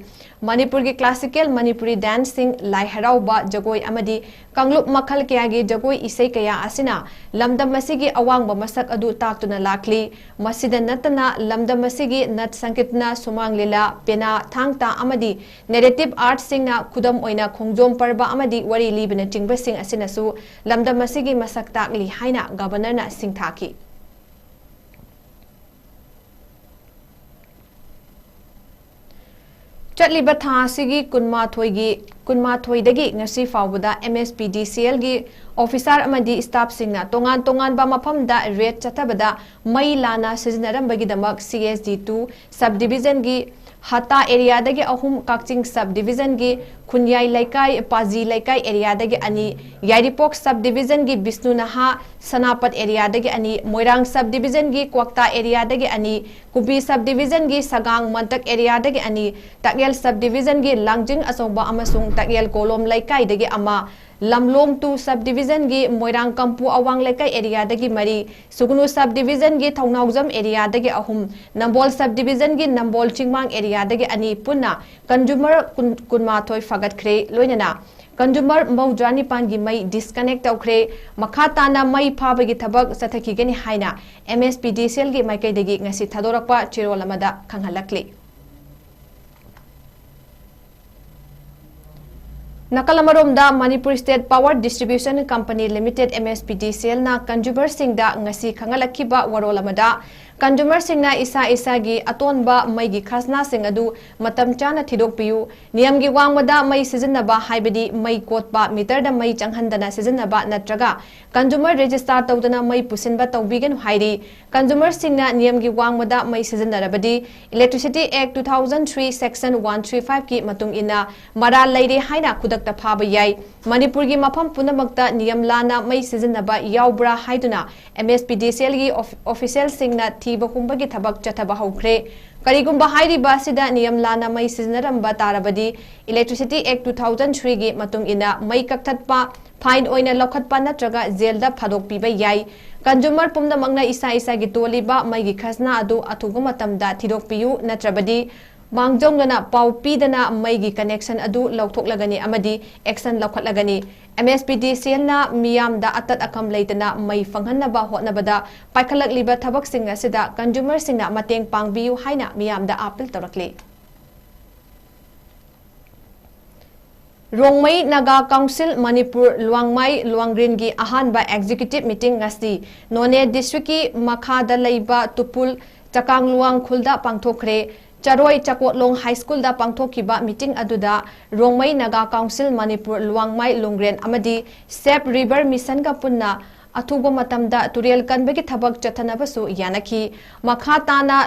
ꯃꯅꯤꯄꯨꯔꯒꯤ ꯀ꯭ꯂꯥꯁꯤꯀꯦꯜ ꯃꯅꯤꯄꯨꯔꯤ ꯗꯥꯟꯁꯁꯤꯡ, ꯂꯥꯏ ꯍꯔꯥꯎꯕ, ꯖꯒꯣꯏ ꯑꯃꯗꯤ ꯀꯥꯡꯂꯨꯞ ꯃꯈꯜ ꯀꯌꯥꯒꯤ ꯖꯒꯣꯏ ꯏꯁꯩ ꯀꯌꯥ ꯑꯁꯤꯅ ꯂꯝꯗꯝ ꯑꯁꯤꯒꯤ ꯑꯋꯥꯡꯕ ꯃꯁꯛ ꯑꯗꯨ ꯇꯥꯛꯇꯨꯅ ꯂꯥꯛꯂꯤ꯫ ꯃꯁꯤꯗ ꯅꯠꯇꯅ ꯂꯝꯗꯝ ꯑꯁꯤꯒꯤ ꯅꯠ ꯁꯪꯀꯤꯠꯅ, ꯁꯨꯃꯥꯡ ꯂꯤꯂꯥ, ꯄꯦꯅꯥ, ꯊꯥꯡ ꯇꯥ ꯑꯃꯗꯤ ꯅꯦꯔꯦꯇꯤꯚ ꯑꯥꯔꯠꯁꯤꯡꯅ, ꯈꯨꯗꯝ ꯑꯣꯏꯅ ꯈꯣꯡꯖꯣꯝ ꯄꯔꯕ ꯑꯃꯗꯤ ꯋꯥꯔꯤ ꯂꯤꯕꯅꯆꯤꯡꯕꯁꯤꯡ ꯑꯁꯤꯅꯁꯨ ꯂꯝꯗꯝ ꯑꯁꯤꯒꯤ ꯃꯁꯛ ꯇꯥꯛꯂꯤ ꯍꯥꯏꯅ ꯒꯕꯔꯅꯔꯅ ꯁꯤꯡꯊꯥꯈꯤ꯫ ꯆꯠꯂꯤꯕ ꯊꯥ ꯑꯁꯤꯒꯤ ꯀꯨꯟꯃꯥꯊꯣꯏꯒꯤ, ꯀꯨꯟꯃꯥꯊꯣꯏꯗꯒꯤ ꯉꯁꯤ ꯐꯥꯎꯕꯗ M S P D C L ꯒꯤ ꯑꯣꯐꯤꯁꯥꯔ ꯑꯃꯗꯤ ꯁ꯭ꯇꯥꯐꯁꯤꯡꯅ ꯇꯣꯉꯥꯟ ꯇꯣꯉꯥꯟꯕ ꯃꯐꯝꯗ ꯔꯦꯗ ꯆꯠꯊꯕꯗ ꯃꯩ ꯂꯥꯟꯅ ꯁꯤꯖꯤꯟꯅꯔꯝꯕꯒꯤꯗꯃꯛ C H D two sub ꯗꯤꯚꯤꯖꯟꯒꯤ ꯍꯇꯥ ꯑꯦꯔꯤꯌꯥꯗꯒꯤ ꯑꯍꯨꯝ, ꯀꯛꯆꯤꯡ ꯁꯕ ꯗꯤꯚꯤꯖꯟꯒꯤ ꯈꯨꯟꯌꯥꯏ ꯂꯩꯀꯥꯏ, ꯄꯥꯖꯤ ꯂꯩꯀꯥꯏ ꯑꯦꯔꯤꯌꯥꯗꯒꯤ ꯑꯅꯤ, ꯌꯥꯏꯔꯤꯄꯣꯛ ꯁꯕ ꯗꯤꯚꯤꯖꯟꯒꯤ ꯕꯤꯁꯅꯨ ꯅꯍꯥ ꯁꯅꯥꯄꯠ ꯑꯦꯔꯤꯌꯥꯗꯒꯤ ꯑꯅꯤ, ꯃꯣꯏꯔꯥꯡ ꯁꯕ ꯗꯤꯚꯤꯖꯟꯒꯤ ꯀ꯭ꯋꯥꯛꯇꯥ ꯑꯦꯔꯤꯌꯥꯗꯒꯤ ꯑꯅꯤ, ꯀꯨꯝꯕꯤ ꯁꯕ ꯗꯤꯚꯤꯖꯟꯒꯤ ꯁꯒꯥꯡ ꯃꯟꯇꯛ ꯑꯦꯔꯤꯌꯥꯗꯒꯤ ꯑꯅꯤ, ꯇꯥꯛꯌꯦꯜ ꯁꯕ ꯗꯤꯚꯤꯖꯟꯒꯤ ꯂꯥꯡꯖꯤꯡ ꯑꯆꯧꯕ ꯑꯃꯁꯨꯡ ꯇꯥꯛꯌꯦꯜ ꯀꯣꯂꯣꯝ ꯂꯩꯀꯥꯏꯗꯒꯤ ꯑꯃ, ꯂꯝꯂꯣꯡ two ꯁꯕ ꯗꯤꯚꯤꯖꯟꯒꯤ ꯃꯣꯏꯔꯥꯡ ꯀꯝꯄꯨ ꯑꯋꯥꯡ ꯂꯩꯀꯥꯏ ꯑꯦꯔꯤꯌꯥꯗꯒꯤ ꯃꯔꯤ, ꯁꯨꯒꯅꯨ ꯁꯕ ꯗꯤꯚꯤꯖꯟꯒꯤ ꯊꯧꯅꯥꯎꯖꯝ ꯑꯦꯔꯤꯌꯥꯗꯒꯤ ꯑꯍꯨꯝ, ꯅꯝꯕꯣꯜ ꯁꯕ ꯗꯤꯚꯤꯖꯟꯒꯤ ꯅꯝꯕꯣꯜ ꯆꯤꯡꯃꯥꯡ ꯑꯦꯔꯤꯌꯥꯗꯒꯤ ꯑꯅꯤ, ꯄꯨꯟꯅ ꯀꯟꯖꯨꯃꯔ ꯀꯨꯟ-, ꯀꯨꯟꯃꯥꯊꯣꯏ ꯐꯥꯒꯠꯈ꯭ꯔꯦ꯫ ꯂꯣꯏꯅꯅ ꯀꯟꯖꯨꯃꯔ ꯃꯧꯗ꯭ꯔꯥ ꯅꯤꯄꯥꯟꯒꯤ ꯃꯩ ꯗꯤꯁꯀꯅꯦꯛ ꯇꯧꯈ꯭ꯔꯦ꯫ ꯃꯈꯥ ꯇꯥꯅ ꯃꯩ ꯐꯥꯕꯒꯤ ꯊꯕꯛ ꯆꯠꯊꯈꯤꯒꯅꯤ ꯍꯥꯏꯅ M S P D C L ꯒꯤ ꯃꯥꯏꯀꯩꯗꯒꯤ ꯉꯁꯤ ꯊꯥꯗꯣꯔꯛꯄ ꯆꯦꯔꯣꯜ ꯑꯃꯗ ꯈꯪꯍꯜꯂꯛꯂꯤ꯫ ꯅꯥꯀꯜ ꯑꯃꯔꯣꯝꯗ, Manipur state power distribution company limited, M S P D C L ꯅ ꯀꯟꯖꯨꯃꯔꯁꯤꯡꯗ ꯉꯁꯤ ꯈꯪꯍꯜꯂꯛꯈꯤꯕ ꯋꯥꯔꯣꯜ ꯑꯃꯗ, ꯀꯟꯖꯨꯃꯔꯁꯤꯡꯅ ꯏꯁꯥ ꯏꯁꯥꯒꯤ ꯑꯇꯣꯟꯕ ꯃꯩꯒꯤ ꯈꯖꯅꯥꯁꯤꯡ ꯑꯗꯨ ꯃꯇꯝ ꯆꯥꯅ ꯊꯤꯗꯣꯛꯄꯤꯌꯨ꯫ ꯅꯤꯌꯝꯒꯤ ꯋꯥꯡꯃꯗ ꯃꯩ ꯁꯤꯖꯤꯟꯅꯕ, ꯍꯥꯏꯕꯗꯤ ꯃꯩ ꯀꯣꯠꯄ, ꯃꯤꯇꯔꯗ ꯃꯩ ꯆꯪꯍꯟꯗꯅ ꯁꯤꯖꯤꯟꯅꯕ ꯅꯠꯇ꯭ꯔꯒ ꯀꯟꯖꯨꯃꯔ ꯔꯦꯖꯤꯁꯇꯥꯔ ꯇꯧꯗꯅ ꯃꯩ ꯄꯨꯁꯤꯟꯕ ꯇꯧꯕꯤꯒꯅꯨ ꯍꯥꯏꯔꯤ꯫ ꯀꯟꯖꯨꯃꯔꯁꯤꯡꯅ ꯅꯤꯌꯝꯒꯤ ꯋꯥꯡꯃꯗ ꯃꯩ ꯁꯤꯖꯤꯟꯅꯔꯕꯗꯤ Electricity Act two thousand three Section one three five ꯀꯤ ꯃꯇꯨꯡ ꯏꯟꯅ ꯃꯔꯥꯜ ꯂꯩꯔꯦ ꯍꯥꯏꯅ ꯈꯨꯗꯛꯇ ꯐꯥꯕ ꯌꯥꯏ꯫ ꯃꯅꯤꯄꯨꯔꯒꯤ ꯃꯐꯝ ꯄꯨꯝꯅꯃꯛꯇ ꯅꯤꯌꯝ ꯂꯥꯟꯅ ꯃꯩ ꯁꯤꯖꯤꯟꯅꯕ ꯌꯥꯎꯕ꯭ꯔꯥ ꯍꯥꯏꯗꯨꯅ M S P D C L ꯒꯤ ꯑꯣꯐ-, ꯑꯣꯐꯤꯁꯤꯌꯦꯜꯁꯤꯡꯅ ꯊꯤꯕ ꯍꯨꯝꯕꯒꯤ ꯊꯕꯛ ꯆꯠꯊꯕ ꯍꯧꯈ꯭ꯔꯦ꯫ ꯀꯔꯤꯒꯨꯝꯕ ꯍꯥꯏꯔꯤꯕ ꯑꯁꯤꯗ ꯅꯤꯌꯝ ꯂꯥꯟꯅ ꯃꯩ ꯁꯤꯖꯤꯟꯅꯔꯝꯕ ꯇꯥꯔꯕꯗꯤ Electricity Act two thousand three ꯒꯤ ꯃꯇꯨꯡ ꯏꯟꯅ ꯃꯩ ꯀꯛꯊꯠꯄ, ꯐꯥꯏꯟ ꯑꯣꯏꯅ ꯂꯧꯈꯠꯄ ꯅꯠꯇ꯭ꯔꯒ ꯖꯦꯜꯗ ꯐꯥꯗꯣꯛꯄꯤꯕ ꯌꯥꯏ꯫ ꯀꯟꯖꯨꯃꯔ ꯄꯨꯝꯅꯃꯛꯅ ꯏꯁꯥ ꯏꯁꯥꯒꯤ ꯇꯣꯜꯂꯤꯕ ꯃꯩꯒꯤ ꯈꯖꯅꯥ ꯑꯗꯨ ꯑꯊꯨꯕ ꯃꯇꯝꯗ ꯊꯤꯗꯣꯛꯄꯤꯌꯨ, ꯅꯠꯇ꯭ꯔꯕꯗꯤ ꯃꯥꯡꯖꯧꯅꯅ ꯄꯥꯎ ꯄꯤꯗꯅ ꯃꯩꯒꯤ ꯀꯅꯦꯛꯁꯟ ꯑꯗꯨ ꯂꯧꯊꯣꯛꯂꯒꯅꯤ ꯑꯃꯗꯤ action ꯂꯧꯈꯠꯂꯒꯅꯤ꯫ M S P D C L ꯅ ꯃꯤꯌꯥꯝꯗ ꯑꯇꯠ ꯑꯀꯝ ꯂꯩꯇꯅ ꯃꯩ ꯐꯪꯍꯟꯅꯕ ꯍꯣꯠꯅꯕꯗ ꯄꯥꯏꯈꯠꯂꯛꯂꯤꯕ ꯊꯕꯛꯁꯤꯡ ꯑꯁꯤꯗ ꯀꯟꯖꯨꯃꯔꯁꯤꯡꯅ ꯃꯇꯦꯡ ꯄꯥꯡꯕꯤꯌꯨ ꯍꯥꯏꯅ ꯃꯤꯌꯥꯝꯗ ꯑꯥꯄꯤꯜ ꯇꯧꯔꯛꯂꯤ꯫ ꯔꯣꯡꯃꯩ ꯅꯥꯒꯥ ꯀꯥꯎꯟꯁꯤꯜ ꯃꯅꯤꯄꯨꯔ ꯂꯨꯋꯥꯡꯃꯥꯏ ꯂꯨꯋꯥꯡꯒ꯭ꯔꯤꯟꯒꯤ ꯑꯍꯥꯟꯕ ꯑꯦꯛꯖꯤꯀ꯭ꯌꯨꯇꯤꯚ ꯃꯤꯇꯤꯡ ꯉꯁꯤ ꯅꯣꯅꯦ ꯗꯤꯁꯇ꯭ꯔꯤꯛꯀꯤ ꯃꯈꯥꯗ ꯂꯩꯕ ꯇꯨꯄꯨꯜ ꯆꯀꯥꯡꯂꯨꯋꯥꯡ ꯈꯨꯜꯗ ꯄꯥꯡꯊꯣꯛꯈ꯭ꯔꯦ꯫ ꯆꯔꯣꯏ ꯆꯀꯣꯠꯂꯣꯡ ꯍꯥꯏ ꯁ꯭ꯀꯨꯜꯗ ꯄꯥꯡꯊꯣꯛꯈꯤꯕ ꯃꯤꯇꯤꯡ ꯑꯗꯨꯗ ꯔꯣꯡꯃꯩ ꯅꯥꯒꯥ ꯀꯥꯎꯟꯁꯤꯜ ꯃꯅꯤꯄꯨꯔ ꯂꯨꯋꯥꯡꯃꯥꯏ ꯂꯨꯡꯒ꯭ꯔꯦꯟ ꯑꯃꯗꯤ ꯁꯦꯚ ꯔꯤꯚꯔ ꯃꯤꯁꯟꯒ ꯄꯨꯟꯅ ꯑꯊꯨꯕ ꯃꯇꯝꯗ ꯇꯨꯔꯦꯜ ꯀꯟꯕꯒꯤ ꯊꯕꯛ ꯆꯠꯊꯅꯕꯁꯨ ꯌꯥꯅꯈꯤ꯫ ꯃꯈꯥ ꯇꯥꯅ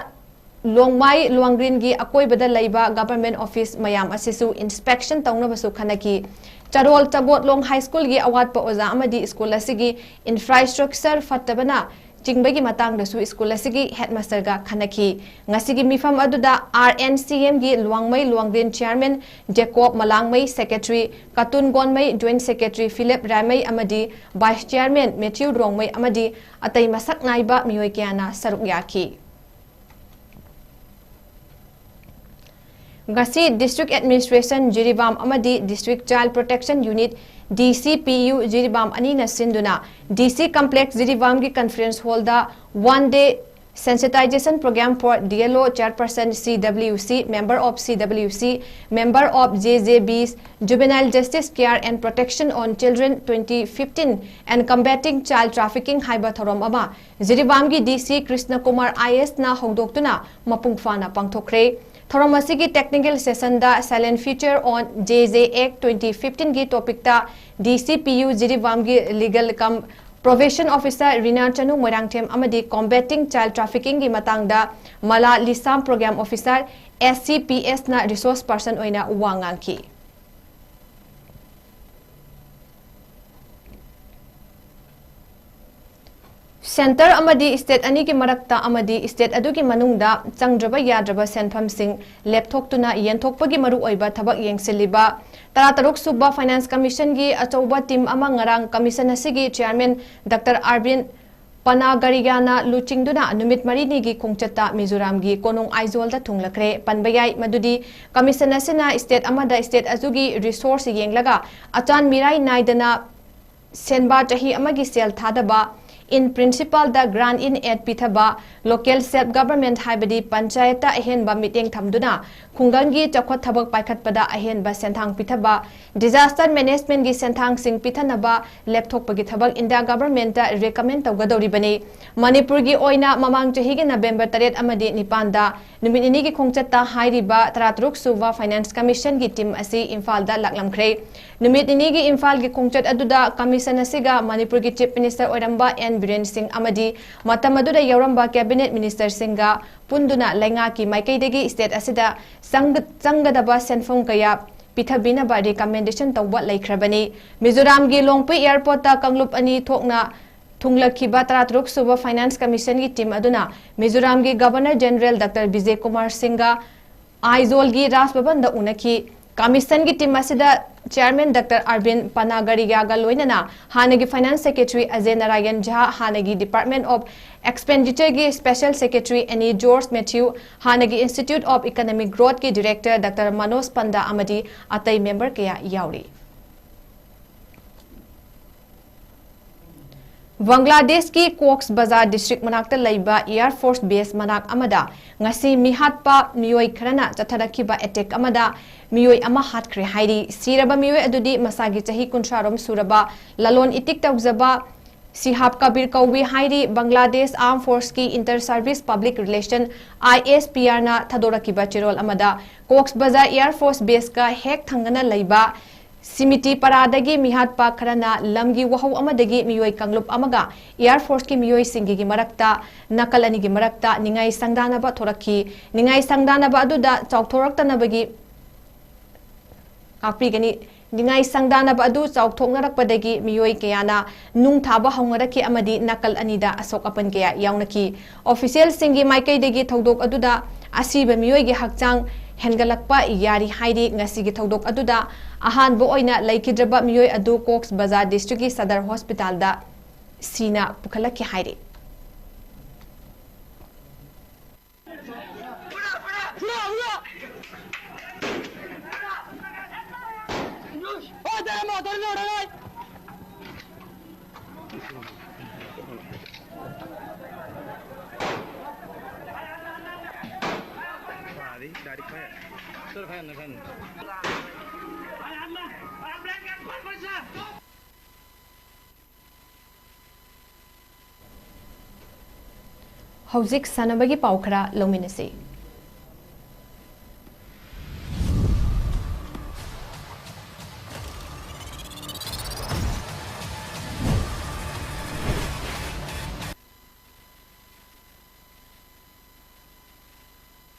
ꯂꯣꯡꯃꯥꯏ ꯂꯨꯋꯥꯡꯒ꯭ꯔꯤꯟꯒꯤ ꯑꯀꯣꯏꯕꯗ ꯂꯩꯕ ꯒꯚꯔꯟꯃꯦꯟꯠ ꯑꯣꯐꯤꯁ ꯃꯌꯥꯝ ꯑꯁꯤꯁꯨ ꯏꯟꯁꯄꯦꯛꯁꯟ ꯇꯧꯅꯕꯁꯨ ꯈꯟꯅꯈꯤ꯫ ꯆꯔꯣꯜ ꯆꯒꯣꯠꯂꯣꯡ ꯍꯥꯏ ꯁ꯭ꯀꯨꯜꯒꯤ ꯑꯋꯥꯠꯄ ꯑꯣꯖꯥ ꯑꯃꯗꯤ ꯁ꯭ꯀꯨꯜ ꯑꯁꯤꯒꯤ ꯏꯟꯐ꯭ꯔꯥꯁ꯭ꯇ꯭ꯔꯛꯆꯔ ꯐꯠꯇꯕꯅ ꯆꯤꯡꯕꯒꯤ ꯃꯇꯥꯡꯗꯁꯨ ꯁ꯭ꯀꯨꯜ ꯑꯁꯤꯒꯤ ꯍꯦꯗꯃꯥꯁꯇꯔꯒ ꯈꯟꯅꯈꯤ꯫ ꯉꯁꯤꯒꯤ ꯃꯤꯐꯝ ꯑꯗꯨꯗ R N C M ꯒꯤ Luwangmei Luwanggrin chairman Jacob Malangmei, secretary Katun Gonmei, joint secretary Philip Raimei ꯑꯃꯗꯤ ꯚꯥꯏꯁ ꯆꯤꯌꯥꯔꯃꯦꯟ ꯃꯦꯊ꯭ꯌꯨ ꯔꯣꯡꯃꯩ ꯑꯃꯗꯤ ꯑꯇꯩ ꯃꯁꯛ ꯅꯥꯏꯕ ꯃꯤꯑꯣꯏ ꯀꯌꯥꯅ ꯁꯔꯨꯛ ꯌꯥꯈꯤ꯫ ꯉꯁꯤ ꯗꯤꯁꯇ꯭ꯔꯤꯛ ꯑꯦꯗꯃꯤꯅꯤꯁꯇ꯭ꯔꯦꯁꯟ ꯖꯤꯔꯤꯕꯥꯝ ꯑꯃꯗꯤ district child protection unit, D C P U Jiribam ꯑꯅꯤꯅ ꯁꯤꯟꯗꯨꯅ D C ꯀꯝꯄ꯭ꯂꯦꯛꯁ ꯖꯤꯔꯤꯕꯥꯝꯒꯤ ꯀꯟꯐꯔꯦꯟꯁ ꯍꯣꯜꯗ one day Sensitization Program for D L O Chairperson C W C, Member of C W C, Member of J J Bs, Juvenile Justice Care and Protection on Children twenty fifteen and Combating Child Trafficking ꯍꯥꯏꯕ ꯊꯧꯔꯝ ꯑꯃ ꯖꯤꯔꯤꯕꯥꯝꯒꯤ D C Krishna Kumar I A S ꯅ ꯍꯧꯗꯣꯛꯇꯨꯅ ꯃꯄꯨꯡ ꯐꯥꯅ ꯄꯥꯡꯊꯣꯛꯈ꯭ꯔꯦ꯫ ꯊꯧꯔꯝ ꯑꯁꯤꯒꯤ technical session the Silent Feature on J J Act twenty fifteen ꯒꯤ topic ꯇ D C P U ꯖꯤꯔꯤꯕꯥꯝꯒꯤ Legal cum Probation Officer ꯔꯤꯅꯥ ꯆꯅꯨ ꯃꯣꯏꯔꯥꯡꯊꯦꯝ ꯑꯃꯗꯤ Combating Child Trafficking ꯒꯤ ꯃꯇꯥꯡꯗ ꯃꯂꯥ ꯂꯤꯁꯥꯝ Program Officer S C P S ꯅ resource person ꯑꯣꯏꯅ ꯋꯥ ꯉꯥꯡꯈꯤ꯫ Centre ꯑꯃꯗꯤ state ꯑꯅꯤꯒꯤ ꯃꯔꯛꯇ ꯑꯃꯗꯤ state ꯑꯗꯨꯒꯤ ꯃꯅꯨꯡꯗ ꯆꯪꯗ꯭ꯔꯕ ꯌꯥꯗ꯭ꯔꯕ ꯁꯦꯟꯐꯝꯁꯤꯡ ꯂꯦꯞꯊꯣꯛꯇꯨꯅ ꯌꯦꯟꯊꯣꯛꯄꯒꯤ ꯃꯔꯨꯑꯣꯏꯕ ꯊꯕꯛ ꯌꯦꯡꯁꯤꯜꯂꯤꯕ ꯇꯔꯥꯇꯔꯨꯛ ꯁꯨꯕ Finance Commission ꯒꯤ ꯑꯆꯧꯕ team ꯑꯃ ꯉꯔꯥꯡ commission ꯑꯁꯤꯒꯤ chairman Doctor Arvind ꯄꯅꯥꯒꯔꯤꯌꯥꯅ ꯂꯨꯆꯤꯡꯗꯨꯅ ꯅꯨꯃꯤꯠ ꯃꯔꯤꯅꯤꯒꯤ ꯈꯣꯡꯆꯠꯇ ꯃꯤꯖꯣꯔꯥꯝꯒꯤ ꯀꯣꯅꯨꯡ ꯑꯥꯏꯖꯣꯜꯗ ꯊꯨꯡꯂꯈ꯭ꯔꯦ꯫ ꯄꯟꯕ ꯌꯥꯏ ꯃꯗꯨꯗꯤ commission ꯑꯁꯤꯅ state ꯑꯃꯗ state ꯑꯗꯨꯒꯤ resource ꯌꯦꯡꯂꯒ ꯑꯆꯥꯟ ꯃꯤꯔꯥꯏ ꯅꯥꯏꯗꯅ ꯁꯦꯟꯕꯥ ꯆꯍꯤ ꯑꯃꯒꯤ ꯁꯦꯜ ꯊꯥꯗꯕ, in principle the grant in aid ꯄꯤꯊꯕ, local self government ꯍꯥꯏꯕꯗꯤ ꯄꯟꯆꯥꯌꯠꯇ ꯑꯍꯦꯟꯕ ꯃꯤꯠꯌꯦꯡ ꯊꯝꯗꯨꯅ ꯈꯨꯡꯒꯪꯒꯤ ꯆꯥꯎꯈꯠ ꯊꯕꯛ ꯄꯥꯏꯈꯠꯄꯗ ꯑꯍꯦꯟꯕ ꯁꯦꯟꯊꯥꯡ ꯄꯤꯊꯕ, disaster management ꯒꯤ ꯁꯦꯟꯊꯥꯡꯁꯤꯡ ꯄꯤꯊꯅꯕ ꯂꯦꯞꯊꯣꯛꯄꯒꯤ ꯊꯕꯛ ꯏꯟꯗꯤꯌꯥ government ꯇ recommend ꯇꯧꯒꯗꯧꯔꯤꯕꯅꯤ꯫ ꯃꯅꯤꯄꯨꯔꯒꯤ ꯑꯣꯏꯅ ꯃꯃꯥꯡ ꯆꯍꯤꯒꯤ November ꯇꯔꯦꯠ ꯑꯃꯗꯤ ꯅꯤꯄꯥꯟꯗ ꯅꯨꯃꯤꯠ ꯅꯤꯅꯤꯒꯤ ꯈꯣꯡꯆꯠꯇ ꯍꯥꯏꯔꯤꯕ ꯇꯔꯥꯇꯔꯨꯛ ꯁꯨꯕ Finance Commission ꯒꯤ team ꯑꯁꯤ ꯏꯝꯐꯥꯜꯗ ꯂꯥꯛꯂꯝꯈ꯭ꯔꯦ꯫ ꯅꯨꯃꯤꯠ ꯅꯤꯅꯤꯒꯤ ꯏꯝꯐꯥꯜꯒꯤ ꯈꯣꯡꯆꯠ ꯑꯗꯨꯗ commission ꯑꯁꯤꯒ ꯃꯅꯤꯄꯨꯔꯒꯤ Chief Minister ꯑꯣꯏꯔꯝꯕ N ꯕꯤꯔꯦꯟ ꯁꯤꯡ ꯑꯃꯗꯤ ꯃꯇꯝ ꯑꯗꯨꯗ ꯌꯥꯎꯔꯝꯕ cabinet minister ꯁꯤꯡꯒ ꯄꯨꯟꯗꯨꯅ ꯂꯩꯉꯥꯛꯀꯤ ꯃꯥꯏꯀꯩꯗꯒꯤ state ꯑꯁꯤꯗ ꯆꯪ-, ꯆꯪꯒꯗꯕ ꯁꯦꯟꯐꯝ ꯀꯌꯥ ꯄꯤꯊꯕꯤꯅꯕ recommendation ꯇꯧꯕ ꯂꯩꯈ꯭ꯔꯕꯅꯤ꯫ ꯃꯤꯖꯣꯔꯥꯝꯒꯤ ꯂꯣꯡꯄꯤ airport ꯇ ꯀꯥꯡꯂꯨꯞ ꯑꯅꯤ ꯊꯣꯛꯅ ꯊꯨꯡꯂꯈꯤꯕ ꯇꯔꯥꯇꯔꯨꯛ ꯁꯨꯕ Finance Commission ꯒꯤ team ꯑꯗꯨꯅ ꯃꯤꯖꯣꯔꯥꯝꯒꯤ Governor General Doctor Bijay Kumar ꯁꯤꯡꯒ ꯑꯥꯏꯖꯣꯜꯒꯤ ꯔꯥꯖ ꯚꯕꯟꯗ ꯎꯅꯈꯤ꯫ Commission ꯒꯤ team ꯑꯁꯤꯗ chairman Doctor Arvind ꯄꯅꯥꯒꯔꯤꯌꯥꯒ ꯂꯣꯏꯅꯅ ꯍꯥꯟꯅꯒꯤ Finance Secretary ꯑꯖꯦ ꯅꯥꯔꯥꯌꯟ ꯖꯥ, ꯍꯥꯟꯅꯒꯤ Department of Expenditure ꯒꯤ Special Secretary ꯑꯦꯅꯤ ꯖꯣꯔꯖ ꯃꯦꯊ꯭ꯌꯨ, ꯍꯥꯟꯅꯒꯤ Institute of Economic Growth ꯀꯤ director Doctor ꯃꯅꯣꯖ ꯄꯟꯗꯥ ꯑꯃꯗꯤ ꯑꯇꯩ member ꯀꯌꯥ ꯌꯥꯎꯔꯤ꯫ ꯕꯪꯒ꯭ꯂꯥꯗꯦꯁꯀꯤ ꯀꯣꯛꯁ ꯕꯖꯥꯔ ꯗꯤꯁꯇ꯭ꯔꯤꯛ ꯃꯅꯥꯛꯇ ꯂꯩꯕ ꯑꯦꯌꯔ ꯐꯣꯔꯁ ꯕꯦꯁ ꯃꯅꯥꯛ ꯑꯃꯗ ꯉꯁꯤ ꯃꯤꯍꯥꯠꯄ ꯃꯤꯑꯣꯏ ꯈꯔꯅ ꯆꯠꯊꯔꯛꯈꯤꯕ ꯑꯦꯇꯦꯛ ꯑꯃꯗ ꯃꯤꯑꯣꯏ ꯑꯃ ꯍꯥꯠꯈ꯭ꯔꯦ ꯍꯥꯏꯔꯤ꯫ ꯁꯤꯔꯕ ꯃꯤꯑꯣꯏ ꯑꯗꯨꯗꯤ ꯃꯁꯥꯒꯤ ꯆꯍꯤ ꯀꯨꯟꯊ꯭ꯔꯥ ꯔꯣꯝ ꯁꯨꯔꯕ ꯂꯂꯣꯟ ꯏꯇꯤꯛ ꯇꯧꯖꯕ ꯁꯤꯍꯥꯕ ꯀꯕꯤꯔ ꯀꯧꯏ ꯍꯥꯏꯔꯤ꯫ ꯕꯪꯒ꯭ꯂꯥꯗꯦꯁ ꯑꯥꯔꯝ ꯐꯣꯔꯁꯀꯤ inter service public relations, I S P ꯑꯥꯔꯅ ꯊꯥꯗꯣꯔꯛꯈꯤꯕ ꯆꯦꯔꯣꯜ ꯑꯃꯗ ꯀꯣꯛꯁ ꯕꯖꯥꯔ ꯑꯦꯌꯔ ꯐꯣꯔꯁ ꯕꯦꯁꯀ ꯍꯦꯛ ꯊꯪꯅꯅ ꯂꯩꯕ ꯁꯤꯃꯤꯇꯤ ꯄꯔꯥꯗꯒꯤ ꯃꯤꯍꯥꯠꯄ ꯈꯔꯅ ꯂꯝꯒꯤ ꯋꯥꯍꯧ ꯑꯃꯗꯒꯤ ꯃꯤꯑꯣꯏ ꯀꯥꯡꯂꯨꯞ ꯑꯃꯒ ꯑꯦꯌꯔ ꯐꯣꯔꯁꯀꯤ ꯃꯤꯑꯣꯏꯁꯤꯡꯒꯤ ꯃꯔꯛꯇ, ꯅꯥꯀꯜ ꯑꯅꯤꯒꯤ ꯃꯔꯛꯇ ꯅꯤꯡꯉꯥꯏ ꯁꯪꯗꯥꯅꯕ ꯊꯣꯔꯛꯈꯤ꯫ ꯅꯤꯡꯉꯥꯏ ꯁꯪꯗꯥꯅꯕ ꯑꯗꯨꯗ ꯆꯥꯎꯊꯣꯔꯛꯇꯅꯕꯒꯤ ꯉꯥꯛꯄꯤꯒꯅꯤ꯫ ꯅꯤꯡꯉꯥꯏ ꯁꯪꯗꯥꯅꯕ ꯑꯗꯨ ꯆꯥꯎꯊꯣꯛꯅꯔꯛꯄꯗꯒꯤ ꯃꯤꯑꯣꯏ ꯀꯌꯥꯅ ꯅꯨꯡ ꯊꯥꯕ ꯍꯧꯅꯔꯛꯈꯤ ꯑꯃꯗꯤ ꯅꯥꯀꯜ ꯑꯅꯤꯗ ꯑꯁꯣꯛ ꯑꯄꯟ ꯀꯌꯥ ꯌꯥꯎꯅꯈꯤ꯫ ꯑꯣꯐꯤꯁꯤꯌꯦꯜꯁꯤꯡꯒꯤ ꯃꯥꯏꯀꯩꯗꯒꯤ ꯊꯧꯗꯣꯛ ꯑꯗꯨꯗ ꯑꯁꯤꯕ ꯃꯤꯑꯣꯏꯒꯤ ꯍꯛꯆꯥꯡ ꯍꯦꯟꯒꯠꯂꯛꯄ ꯌꯥꯔꯤ ꯍꯥꯏꯔꯤ꯫ ꯉꯁꯤꯒꯤ ꯊꯧꯗꯣꯛ ꯑꯗꯨꯗ ꯑꯍꯥꯟꯕ ꯑꯣꯏꯅ ꯂꯩꯈꯤꯗ꯭ꯔꯕ ꯃꯤꯑꯣꯏ ꯑꯗꯨ ꯀꯣꯛꯁ ꯕꯖꯥꯔ ꯗꯤꯁꯇ꯭ꯔꯤꯛꯀꯤ ꯁꯗꯔ ꯍꯣꯁꯄꯤꯇꯥꯜꯗ ꯁꯤꯅ ꯄꯨꯈꯠꯂꯛꯈꯤ ꯍꯥꯏꯔꯤ꯫ ꯍꯧꯖꯤꯛ ꯁꯥꯟꯅꯕꯒꯤ ꯄꯥꯎ ꯈꯔ ꯂꯧꯃꯤꯟꯅꯁꯤ꯫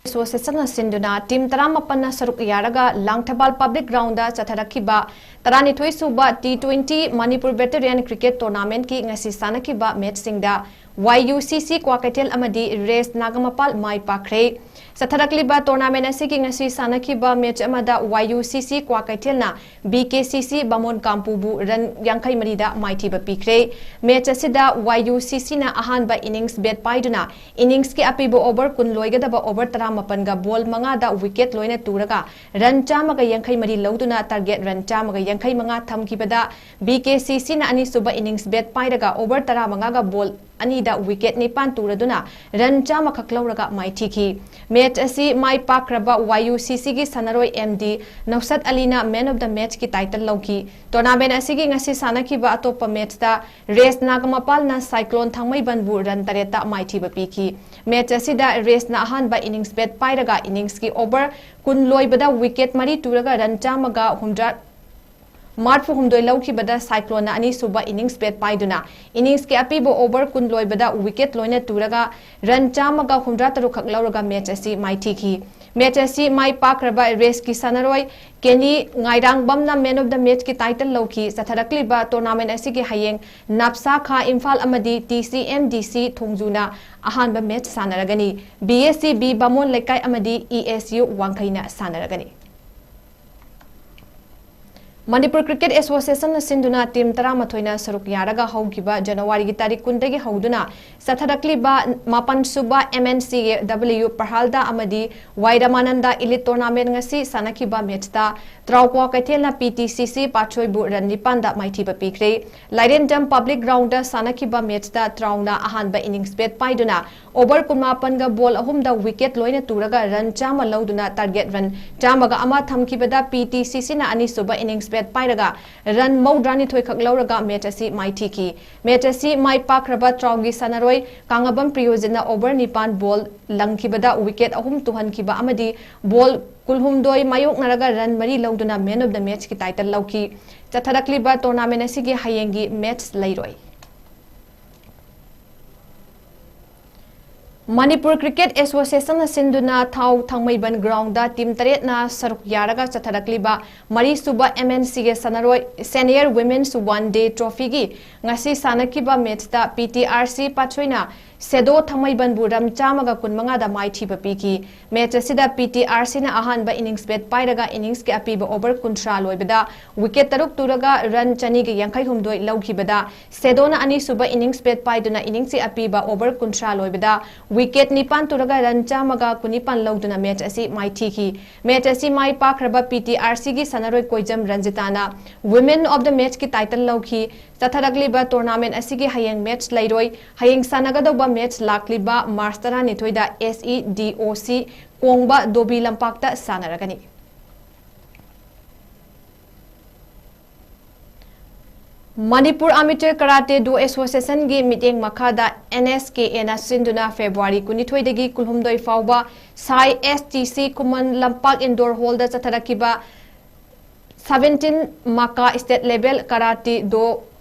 ꯑꯦꯁꯣꯁꯤꯌꯦꯁꯟꯅ ꯁꯤꯟꯗꯨꯅ ꯇꯤꯝ ꯇꯔꯥꯃꯥꯄꯟꯅ ꯁꯔꯨꯛ ꯌꯥꯔꯒ ꯂꯥꯡꯊꯕꯥꯜ ꯄꯕ꯭ꯂꯤꯛ ꯒ꯭ꯔꯥꯎꯟꯗ ꯆꯠꯊꯔꯛꯈꯤꯕ ꯇꯔꯥꯅꯤꯊꯣꯏ ꯁꯨꯕ ꯇꯤ ꯇ꯭ꯋꯦꯟꯇꯤ ꯃꯅꯤꯄꯨꯔ ꯚꯦꯇꯔꯤꯌꯟ ꯀ꯭ꯔꯤꯀꯦꯠ ꯇꯣꯔꯅꯥꯃꯦꯟꯠꯀꯤ ꯉꯁꯤ ꯁꯥꯟꯅꯈꯤꯕ ꯃꯦꯆꯁꯤꯡꯗ ꯋꯥꯏ ꯌꯨ ꯁꯤ ꯁꯤ ꯀ꯭ꯋꯥꯀꯩꯊꯦꯜ ꯑꯃꯗꯤ ꯔꯦꯁ ꯅꯥꯒꯥꯃꯄꯥꯜ ꯃꯥꯏ ꯄꯥꯛꯈ꯭ꯔꯦ꯫ ꯆꯠꯊꯔꯛꯂꯤꯕ tournament ꯑꯁꯤꯒꯤ ꯉꯁꯤ ꯁꯥꯟꯅꯈꯤꯕ match ꯑꯃꯗ Y U C C ꯀ꯭ꯋꯥꯀꯩꯊꯦꯜꯅ B K C C ꯕꯥꯃꯣꯟ ꯀꯥꯝꯄꯨꯕꯨ run ꯌꯥꯡꯈꯩ ꯃꯔꯤꯗ ꯃꯥꯏꯊꯤꯕ ꯄꯤꯈ꯭ꯔꯦ꯫ Match ꯑꯁꯤꯗ Y U C Cꯅ ꯑꯍꯥꯟꯕ innings bat ꯄꯥꯏꯗꯨꯅ innings ꯀꯤ ꯑꯄꯤꯕ over ꯀꯨꯟ ꯂꯣꯏꯒꯗꯕ over ꯇꯔꯥꯃꯥꯄꯟꯒ ball ꯃꯉꯥꯗ wicket ꯂꯣꯏꯅ ꯇꯨꯔꯒ run ꯆꯥꯝꯃꯒ ꯌꯥꯡꯈꯩ ꯃꯔꯤ ꯂꯧꯗꯨꯅ target run ꯆꯥꯝꯃꯒ ꯌꯥꯡꯈꯩ ꯃꯉꯥ ꯊꯝꯈꯤꯕꯗ B K C Cꯅ ꯑꯅꯤꯁꯨꯕ innings bat ꯄꯥꯏꯔꯒ over ꯇꯔꯥꯃꯉꯥꯒ ball ꯑꯅꯤꯗ wicket ꯅꯤꯄꯥꯟ ꯇꯨꯔꯗꯨꯅ run ꯆꯥꯝꯃꯈꯛ ꯂꯧꯔꯒ ꯃꯥꯏꯊꯤꯈꯤ꯫ Match ꯑꯁꯤ ꯃꯥꯏ ꯄꯥꯛꯈ꯭ꯔꯕ Y U C Cꯒꯤ ꯁꯥꯟꯅꯔꯣꯏ M D ꯅꯧꯁꯠ ꯑꯂꯤꯅ man of the matchꯀꯤ title ꯂꯧꯈꯤ꯫ Tournament ꯑꯁꯤꯒꯤ ꯉꯁꯤ ꯁꯥꯟꯅꯈꯤꯕ ꯑꯇꯣꯞꯄ matchꯇ ꯔꯦꯁ ꯅꯥꯒꯃꯄꯥꯜꯅ Cyclone ꯊꯥꯡꯃꯩꯕꯟꯕꯨ run ꯇꯔꯦꯠꯇ ꯃꯥꯏꯊꯤꯕ ꯄꯤꯈꯤ꯫ Match ꯑꯁꯤꯗ ꯔꯦꯁꯅ ꯑꯍꯥꯟꯕ innings bat ꯄꯥꯏꯔꯒ innings ꯀꯤ over ꯀꯨꯟ ꯂꯣꯏꯕꯗ wicket ꯃꯔꯤ ꯇꯨꯔꯒ run ꯆꯥꯝꯃꯒ ꯍꯨꯝꯗ꯭ꯔꯥ ꯃꯔꯤꯐꯨ ꯍꯨꯝꯗꯣꯏ ꯂꯧꯈꯤꯕꯗ Cycloneꯅ ꯑꯅꯤꯁꯨꯕ innings bat ꯄꯥꯏꯗꯨꯅ innings ꯀꯤ ꯑꯄꯤꯕ over ꯀꯨꯟ ꯂꯣꯏꯕꯗ wicket ꯂꯣꯏꯅ ꯇꯨꯔꯒ run ꯆꯥꯝꯃꯒ ꯍꯨꯝꯗ꯭ꯔꯥ ꯇꯔꯨꯛ ꯈꯛ ꯂꯧꯔꯒ match ꯑꯁꯤ ꯃꯥꯏꯊꯤꯈꯤ꯫ Match ꯑꯁꯤ ꯃꯥꯏ ꯄꯥꯛꯈ꯭ꯔꯕ ꯔꯦꯁꯀꯤ ꯁꯥꯟꯅꯔꯣꯏ ꯀꯦꯅꯤ ꯉꯥꯏꯔꯥꯡꯕꯝꯅ man of the matchꯀꯤ title ꯂꯧꯈꯤ꯫ ꯆꯠꯊꯔꯛꯂꯤꯕ tournament ꯑꯁꯤꯒꯤ ꯍꯌꯦꯡ ꯅꯥꯞꯁꯥ ꯈꯥ ꯏꯝꯐꯥꯜ ꯑꯃꯗꯤ T C M D C ꯊꯣꯡꯖꯨꯅ ꯑꯍꯥꯟꯕ match ꯁꯥꯟꯅꯔꯒꯅꯤ꯫ B S C B ꯕꯥꯃꯣꯟ ꯂꯩꯀꯥꯏ ꯑꯃꯗꯤ E S U ꯋꯥꯡꯈꯩꯅ ꯁꯥꯟꯅꯔꯒꯅꯤ꯫ Manipur Cricket Associationꯅ ꯁꯤꯟꯗꯨꯅ team ꯇꯔꯥꯃꯥꯊꯣꯏꯅ ꯁꯔꯨꯛ ꯌꯥꯔꯒ ꯍꯧꯈꯤꯕ ꯖꯅꯋꯥꯔꯤꯒꯤ ꯇꯥꯔꯤꯛ ꯀꯨꯟꯗꯒꯤ ꯍꯧꯗꯨꯅ ꯆꯠꯊꯔꯛꯂꯤꯕ ꯃꯥꯄꯟ ꯁꯨꯕ M N C W ꯄ꯭ꯔꯍꯥꯜꯗ ꯑꯃꯗꯤ Y Ramananda Elite Tournament ꯉꯁꯤ ꯁꯥꯟꯅꯈꯤꯕ matchꯇ ꯇ꯭ꯔꯥꯎ ꯀ꯭ꯋꯥꯀꯩꯊꯦꯜꯅ P T C C ꯄꯥꯠꯁꯣꯏꯕꯨ run ꯅꯤꯄꯥꯟꯗ ꯃꯥꯏꯊꯤꯕ ꯄꯤꯈ꯭ꯔꯦ꯫ ꯂꯥꯏꯔꯦꯟꯖꯝ public groundꯗ ꯁꯥꯟꯅꯈꯤꯕ matchꯇ ꯇ꯭ꯔꯥꯎꯅ ꯑꯍꯥꯟꯕ innings bat ꯄꯥꯏꯗꯨꯅ over ꯀꯨꯟꯃꯥꯄꯟꯒ ball ꯑꯍꯨꯝꯗ wicket ꯂꯣꯏꯅ ꯇꯨꯔꯒ run ꯆꯥꯝꯃ ꯂꯧꯗꯨꯅ target run ꯆꯥꯝꯃꯒ ꯑꯃ ꯊꯝꯈꯤꯕꯗ P T C Cꯅ ꯑꯅꯤꯁꯨꯕ innings bat ꯄꯥꯏꯔꯒ run ꯃꯧꯗ꯭ꯔꯥꯅꯤꯊꯣꯏ ꯈꯛ ꯂꯧꯔꯒ match ꯑꯁꯤ ꯃꯥꯏꯊꯤꯈꯤ꯫ Match ꯑꯁꯤ ꯃꯥꯏ ꯄꯥꯛꯈ꯭ꯔꯕ ꯇ꯭ꯔꯥꯎꯒꯤ ꯁꯥꯟꯅꯔꯣꯏ ꯀꯥꯡꯉꯕꯝ ꯄ꯭ꯔꯤꯌꯣꯖꯤꯠꯅ over ꯅꯤꯄꯥꯟ ball ꯂꯪꯈꯤꯕꯗ wicket ꯑꯍꯨꯝ ꯇꯨꯍꯟꯈꯤꯕ ꯑꯃꯗꯤ ball ꯀꯨꯟꯍꯨꯝꯗꯣꯏ ꯃꯥꯌꯣꯛꯅꯔꯒ run ꯃꯔꯤ ꯂꯧꯗꯨꯅ man of the matchꯀꯤ title ꯂꯧꯈꯤ꯫ ꯆꯠꯊꯔꯛꯂꯤꯕ tournament ꯑꯁꯤꯒꯤ ꯍꯌꯦꯡꯒꯤ match ꯂꯩꯔꯣꯏ꯫ ꯃꯅꯤꯄꯨꯔ ꯀ꯭ꯔꯤꯀꯦꯠ ꯑꯦꯁꯣꯁꯤꯌꯦꯁꯟꯅ ꯁꯤꯟꯗꯨꯅ ꯊꯥꯎ ꯊꯥꯡꯃꯩꯕꯟ ꯒ꯭ꯔꯥꯎꯟꯗ ꯇꯤꯝ ꯇꯔꯦꯠꯅ ꯁꯔꯨꯛ ꯌꯥꯔꯒ ꯆꯠꯊꯔꯛꯂꯤꯕ ꯃꯔꯤꯁꯨꯕ ꯑꯦꯝ ꯑꯦꯟ ꯁꯤꯒꯤ ꯁꯥꯟꯅꯔꯣꯏ ꯁꯦꯅꯤꯌꯔ ꯋꯤꯃꯦꯟꯁ ꯋꯥꯟ ꯗꯦ ꯇ꯭ꯔꯣꯐꯤꯒꯤ ꯉꯁꯤ ꯁꯥꯟꯅꯈꯤꯕ ꯃꯦꯠꯁꯇ P T R C ꯄꯥꯠꯁꯣꯏꯅ ꯁꯦꯗꯣ ꯊꯥꯡꯃꯩꯕꯟꯕꯨ run ꯆꯥꯝꯃꯒ ꯀꯨꯟꯃꯉꯥꯗ ꯃꯥꯏꯊꯤꯕ ꯄꯤꯈꯤ꯫ ꯃꯦꯠꯁ ꯑꯁꯤꯗ ꯄꯤ ꯇꯤ ꯑꯥꯔ ꯁꯤꯅ ꯑꯍꯥꯟꯕ ꯏꯅꯤꯡꯁ ꯕꯦꯠ ꯄꯥꯏꯔꯒ ꯏꯅꯤꯡꯁꯀꯤ ꯑꯄꯤꯕ ꯑꯣꯚꯔ ꯀꯨꯟꯊ꯭ꯔꯥ ꯂꯣꯏꯕꯗ ꯋꯤꯀꯦꯠ ꯇꯔꯨꯛ ꯇꯨꯔꯒ ꯔꯟ ꯆꯅꯤꯒ ꯌꯥꯡꯈꯩ ꯍꯨꯝꯗꯣꯏ ꯂꯧꯈꯤꯕꯗ, ꯁꯦꯗꯣꯅ ꯑꯅꯤꯁꯨꯕ ꯏꯅꯤꯡꯁ ꯕꯦꯠ ꯄꯥꯏꯗꯨꯅ ꯏꯅꯤꯡꯁꯀꯤ ꯑꯄꯤꯕ ꯑꯣꯚꯔ ꯀꯨꯟꯊ꯭ꯔꯥ ꯂꯣꯏꯕꯗ ꯋꯤꯀꯦꯠ ꯅꯤꯄꯥꯟ ꯇꯨꯔꯒ ꯔꯟ ꯆꯥꯝꯃꯒ ꯀꯨꯟꯅꯤꯄꯥꯟ ꯂꯧꯗꯨꯅ ꯃꯦꯠꯁ ꯑꯁꯤ ꯃꯥꯏꯊꯤꯈꯤ꯫ ꯃꯦꯠꯁ ꯑꯁꯤ ꯃꯥꯏ ꯄꯥꯛꯈ꯭ꯔꯕ ꯄꯤ ꯇꯤ ꯑꯥꯔ ꯁꯤꯒꯤ ꯁꯥꯟꯅꯔꯣꯏ ꯀꯣꯏꯖꯝ ꯔꯟꯖꯤꯇꯥꯅ Women of the Matchꯀꯤ ꯇꯥꯏꯇꯜ ꯂꯧꯈꯤ꯫ ꯆꯠꯊꯔꯛꯂꯤꯕ ꯇꯣꯔꯅꯥꯃꯦꯟ ꯑꯁꯤꯒꯤ ꯍꯌꯦꯡ ꯃꯦꯠꯁ ꯂꯩꯔꯣꯏ꯫ ꯍꯌꯦꯡ ꯁꯥꯟꯅꯒꯗꯧꯕ ꯃꯦꯠꯁ ꯂꯥꯛꯂꯤꯕ ꯃꯥꯔꯆ ꯇꯔꯥꯅꯤꯊꯣꯏꯗ ꯑꯦꯁ ꯏ ꯗꯤ ꯑꯣ ꯁꯤ ꯀꯣꯡꯕ ꯗꯣꯕꯤ ꯂꯝꯄꯥꯛꯇ ꯁꯥꯟꯅꯔꯒꯅꯤ꯫ ꯃꯅꯤꯄꯨꯔ ꯑꯃꯦꯆꯔ ꯀꯔꯥꯇꯦ ꯗꯣ ꯑꯦꯁꯣꯁꯤꯌꯦꯁꯟꯒꯤ ꯃꯤꯠꯌꯦꯡ ꯃꯈꯥꯗ ꯑꯦꯟ ꯑꯦꯁ ꯀꯦ ꯑꯦꯅ ꯁꯤꯟꯗꯨꯅ ꯐꯦꯕ꯭ꯔꯨꯋꯥꯔꯤ ꯀꯨꯟꯅꯤꯊꯣꯏꯗꯒꯤ ꯀꯨꯟꯍꯨꯝꯗꯣꯏ ꯐꯥꯎꯕ ꯁꯥꯏ ꯑꯦꯁ ꯇꯤ ꯁꯤ ꯈꯨꯃꯟ ꯂꯝꯄꯥꯛ ꯏꯟꯗꯣꯔ ꯍꯣꯜꯗ ꯆꯠꯊꯔꯛꯈꯤꯕ ꯁꯚꯦꯟꯇꯤꯟ ꯃꯀꯥ state level karate do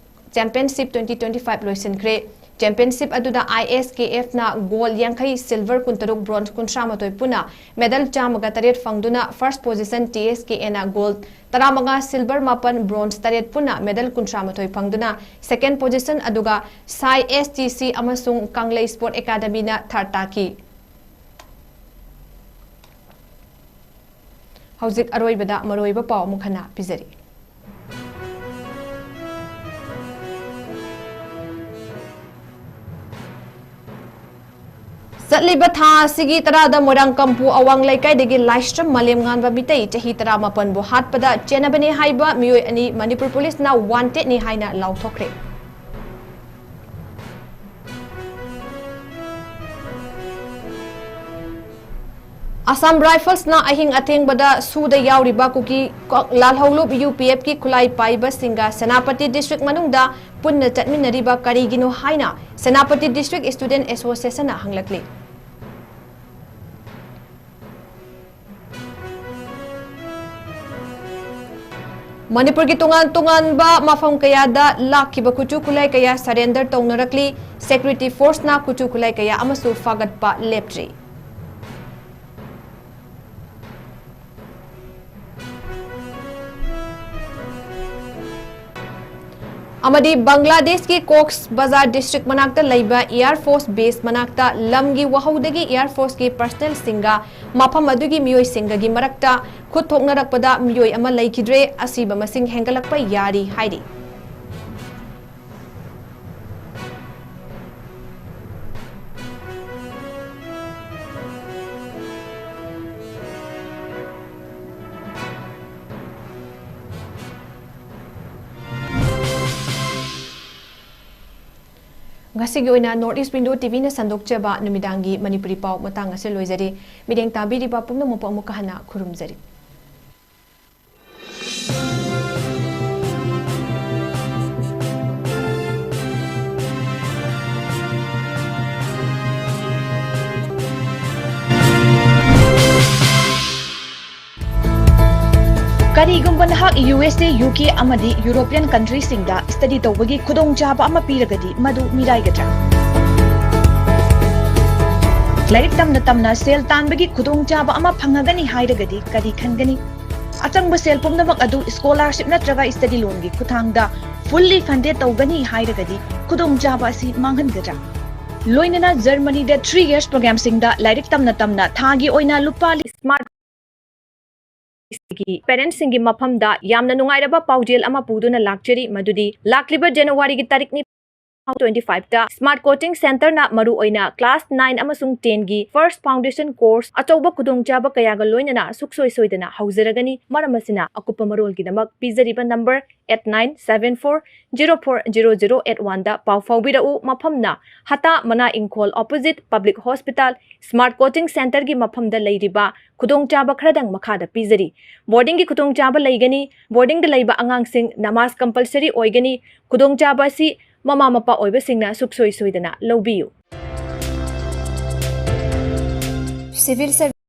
championship twenty twenty five ꯂꯣꯏꯁꯤꯟꯈ꯭ꯔꯦ꯫ ꯆꯦꯝꯄꯤꯌꯟꯁꯤꯞ ꯑꯗꯨꯗ ꯑꯥꯏ ꯑꯦꯁ ꯀꯦ ꯑꯦꯐꯅ ꯒꯣꯜ ꯌꯥꯡꯈꯩ, ꯁꯤꯜꯚꯔ ꯀꯨꯟꯇꯔꯨꯛ, ꯕ꯭ꯔꯣꯟꯖ ꯀꯨꯟꯊ꯭ꯔꯥ ꯃꯥꯊꯣꯏ ꯄꯨꯟꯅ ꯃꯦꯗꯜ ꯆꯥꯝꯃꯒ ꯇꯔꯦꯠ ꯐꯪꯗꯨꯅ first position, T S K ꯑꯦꯅ ꯒꯣꯜ ꯇꯔꯥꯃꯉꯥ, ꯁꯤꯜꯚꯔ ꯃꯥꯄꯟ, ꯕ꯭ꯔꯣꯟꯖ ꯇꯔꯦꯠ ꯄꯨꯟꯅ ꯃꯦꯗꯜ ꯀꯨꯟꯊ꯭ꯔꯥ ꯃꯥꯊꯣꯏ ꯐꯪꯗꯨꯅ ꯁꯦꯀꯦꯟ ꯄꯣꯖꯤꯁꯟ, ꯑꯗꯨꯒ ꯁꯥꯏ ꯑꯦꯁ ꯇꯤ ꯁꯤ ꯑꯃꯁꯨꯡ ꯀꯪꯂꯩ ꯁ꯭ꯄꯣꯔꯠ ꯑꯦꯀꯥꯗꯃꯤꯅ ꯊꯥꯔꯠ ꯇꯥꯈꯤ꯫ ꯍꯧꯖꯤꯛ ꯑꯔꯣꯏꯕꯗ ꯃꯔꯨꯑꯣꯏꯕ ꯄꯥꯎ ꯑꯃꯨꯛ ꯍꯟꯅ ꯄꯤꯖꯔꯤ꯫ ꯆꯠꯂꯤꯕ ꯊꯥ ꯑꯁꯤꯒꯤ ꯇꯔꯥꯗ ꯃꯣꯏꯔꯥꯡꯀꯝꯄꯨ ꯑꯋꯥꯡ ꯂꯩꯀꯥꯏꯗꯒꯤ ꯂꯥꯏꯁ꯭ꯔꯝ ꯃꯥꯂꯦꯝꯉꯥꯟꯕ ꯃꯤꯇꯩ ꯆꯍꯤ ꯇꯔꯥꯃꯥꯄꯟꯕꯨ ꯍꯥꯠꯄꯗ ꯆꯦꯟꯅꯕꯅꯤ ꯍꯥꯏꯕ ꯃꯤꯑꯣꯏ ꯑꯅꯤ ꯃꯅꯤꯄꯨꯔ ꯄꯨꯂꯤꯁꯅ ꯋꯥꯟꯇꯦꯗꯅꯤ ꯍꯥꯏꯅ ꯂꯥꯎꯊꯣꯛꯈ꯭ꯔꯦ꯫ ꯑꯁꯥꯝ ꯔꯥꯏꯐꯜꯁꯅ ꯑꯍꯤꯡ ꯑꯊꯦꯡꯕꯗ ꯁꯨꯗ ꯌꯥꯎꯔꯤꯕ ꯀꯨꯀꯤ ꯀ-, ꯂꯥꯜꯍꯧꯂꯨꯞ ꯌꯨ ꯄꯤ ꯑꯦꯐꯀꯤ ꯈꯨꯠꯂꯥꯏ ꯄꯥꯏꯕꯁꯤꯡꯒ ꯁꯦꯅꯥꯄꯇꯤ ꯗꯤꯁꯇ꯭ꯔꯤꯛ ꯃꯅꯨꯡꯗ ꯄꯨꯟꯅ ꯆꯠꯃꯤꯟꯅꯔꯤꯕ ꯀꯔꯤꯒꯤꯅꯣ ꯍꯥꯏꯅ ꯁꯦꯅꯥꯄꯇꯤ ꯗꯤꯁꯇ꯭ꯔꯤꯛ ꯁ꯭ꯇꯨꯗꯦꯟꯠ ꯑꯦꯁꯣꯁꯤꯌꯦꯁꯟꯅ ꯍꯪꯂꯛꯂꯤ꯫ ꯃꯅꯤꯄꯨꯔꯒꯤ ꯇꯣꯉꯥꯟ ꯇꯣꯉꯥꯟꯕ ꯃꯐꯝ ꯀꯌꯥꯗ ꯂꯥꯛꯈꯤꯕ ꯈꯨꯠꯁꯨ ꯈꯨꯠꯂꯥꯏ ꯀꯌꯥ surrender ꯇꯧꯅꯔꯛꯂꯤ꯫ Security force ꯅ ꯈꯨꯠꯁꯨ ꯈꯨꯠꯂꯥꯏ ꯀꯌꯥ ꯑꯃꯁꯨ ꯐꯥꯒꯠꯄ ꯂꯦꯞꯇ꯭ꯔꯤ꯫ ꯑꯃꯗꯤ ꯕꯪꯒ꯭ꯂꯥꯗꯦꯁꯀꯤ ꯀꯣꯛꯁ ꯕꯖꯥꯔ district ꯃꯅꯥꯛꯇ ꯂꯩꯕ Air Force base ꯃꯅꯥꯛꯇ ꯂꯝꯒꯤ ꯋꯥꯍꯧꯗꯒꯤ Air Force ꯀꯤ personnel ꯁꯤꯡꯒ ꯃꯐꯝ ꯑꯗꯨꯒꯤ ꯃꯤꯑꯣꯏꯁꯤꯡꯒꯒꯤ ꯃꯔꯛꯇ ꯈꯨꯠ ꯊꯣꯛꯅꯔꯛꯄꯗ ꯃꯤꯑꯣꯏ ꯑꯃ ꯂꯩꯈꯤꯗ꯭ꯔꯦ꯫ ꯑꯁꯤꯕ ꯃꯁꯤꯡ ꯍꯦꯟꯒꯠꯂꯛꯄ ꯌꯥꯔꯤ ꯍꯥꯏꯔꯤ꯫ ꯉꯁꯤꯒꯤ ꯑꯣꯏꯅ North East Window T V ꯅ ꯁꯟꯗꯣꯛꯆꯕ ꯅꯨꯃꯤꯗꯥꯡꯒꯤ ꯃꯅꯤꯄꯨꯔꯤ ꯄꯥꯎ ꯃꯇꯥꯡ ꯑꯁꯤꯗ ꯂꯣꯏꯖꯔꯦ꯫ ꯃꯤꯠꯌꯦꯡ ꯇꯥꯕꯤꯔꯤꯕ ꯄꯨꯝꯅꯃꯛꯄꯨ ꯑꯃꯨꯛꯀ ꯍꯟꯅ ꯈꯨꯔꯨꯝꯖꯔꯤ꯫ ꯀꯔꯤꯒꯨꯝꯕ ꯅꯍꯥꯛ U S A, U K ꯑꯃꯗꯤ European country ꯁꯤꯡꯗ study ꯇꯧꯕꯒꯤ ꯈꯨꯗꯣꯡꯆꯥꯕ ꯑꯃ ꯄꯤꯔꯒꯗꯤ, ꯃꯗꯨ ꯃꯤꯔꯥꯏꯒꯗ꯭ꯔꯥ? ꯂꯥꯏꯔꯤꯛ ꯇꯝꯅ ꯇꯝꯅ ꯁꯦꯜ ꯇꯥꯟꯕꯒꯤ ꯈꯨꯗꯣꯡꯆꯥꯕ ꯑꯃ ꯐꯪꯉꯒꯅꯤ ꯍꯥꯏꯔꯒꯗꯤ ꯀꯔꯤ ꯈꯟꯒꯅꯤ? ꯑꯆꯪꯕ ꯁꯦꯜ ꯄꯨꯝꯅꯃꯛ ꯑꯗꯨ scholarship ꯅꯠꯇ꯭ꯔꯒ study loan ꯒꯤ ꯈꯨꯠꯊꯥꯡꯗ fully funded ꯇꯧꯒꯅꯤ ꯍꯥꯏꯔꯒꯗꯤ ꯈꯨꯗꯣꯡꯆꯥꯕ ꯑꯁꯤ ꯃꯥꯡꯍꯟꯒꯗ꯭ꯔꯥ? ꯂꯣꯏꯅꯅ Germany ꯗ three years program ꯁꯤꯡꯗ ꯂꯥꯏꯔꯤꯛ ꯇꯝꯅ ꯇꯝꯅ ꯊꯥꯒꯤ ꯑꯣꯏꯅ ꯂꯨꯄꯥ ꯂꯤ-, smart ꯒꯤ parents ꯁꯤꯡꯒꯤ ꯃꯐꯝꯗ ꯌꯥꯝꯅ ꯅꯨꯡꯉꯥꯏꯔꯕ ꯄꯥꯎꯖꯦꯜ ꯑꯃ ꯄꯨꯗꯨꯅ ꯂꯥꯛꯆꯔꯤ, ꯃꯗꯨꯗꯤ ꯂꯥꯛꯂꯤꯕ January ꯒꯤ ꯇꯥꯔꯤꯛ ꯅꯤꯄꯥꯟ, twenty five ꯇ Smart Coaching Center ꯅ ꯃꯔꯨꯑꯣꯏꯅ class nine ꯑꯃꯁꯨꯡ ten ꯒꯤ first foundation course ꯑꯆꯧꯕ ꯈꯨꯗꯣꯡꯆꯥꯕ ꯀꯌꯥꯒ ꯂꯣꯏꯅꯅ ꯁꯨꯛꯁꯣꯏ ꯁꯣꯏꯗꯅ ꯍꯧꯖꯔꯒꯅꯤ꯫ ꯃꯔꯝ ꯑꯁꯤꯅ, ꯑꯀꯨꯞꯄ ꯃꯔꯣꯜꯒꯤꯗꯃꯛ ꯄꯤꯖꯔꯤꯕ number eight nine seven four zero four zero zero eight one ꯗ ꯄꯥꯎ ꯐꯥꯎꯕꯤꯔꯛꯎ꯫ ꯃꯐꯝꯅ ꯍꯇꯥ ꯃꯅꯥ ꯏꯪꯈꯣꯜ, opposite Public Hospital, Smart Coaching Center ꯒꯤ ꯃꯐꯝꯗ ꯂꯩꯔꯤꯕ ꯈꯨꯗꯣꯡꯆꯥꯕ ꯈꯔꯗꯪ ꯃꯈꯥꯗ ꯄꯤꯖꯔꯤ꯫ Boarding ꯒꯤ ꯈꯨꯗꯣꯡꯆꯥꯕ ꯂꯩꯒꯅꯤ꯫ Boarding ꯗ ꯂꯩꯕ ꯑꯉꯥꯡꯁꯤꯡ ꯅꯃꯥꯖ compulsory ꯑꯣꯏꯒꯅꯤ꯫ ꯈꯨꯗꯣꯡꯆꯥꯕ ꯑꯁꯤ ꯃꯃꯥ ꯃꯄꯥ ꯑꯣꯏꯕꯁꯤꯡꯅ ꯁꯨꯛꯁꯣꯏ ꯁꯣꯏꯗꯅ ꯂꯧꯕꯤꯌꯨ꯫ Civil Service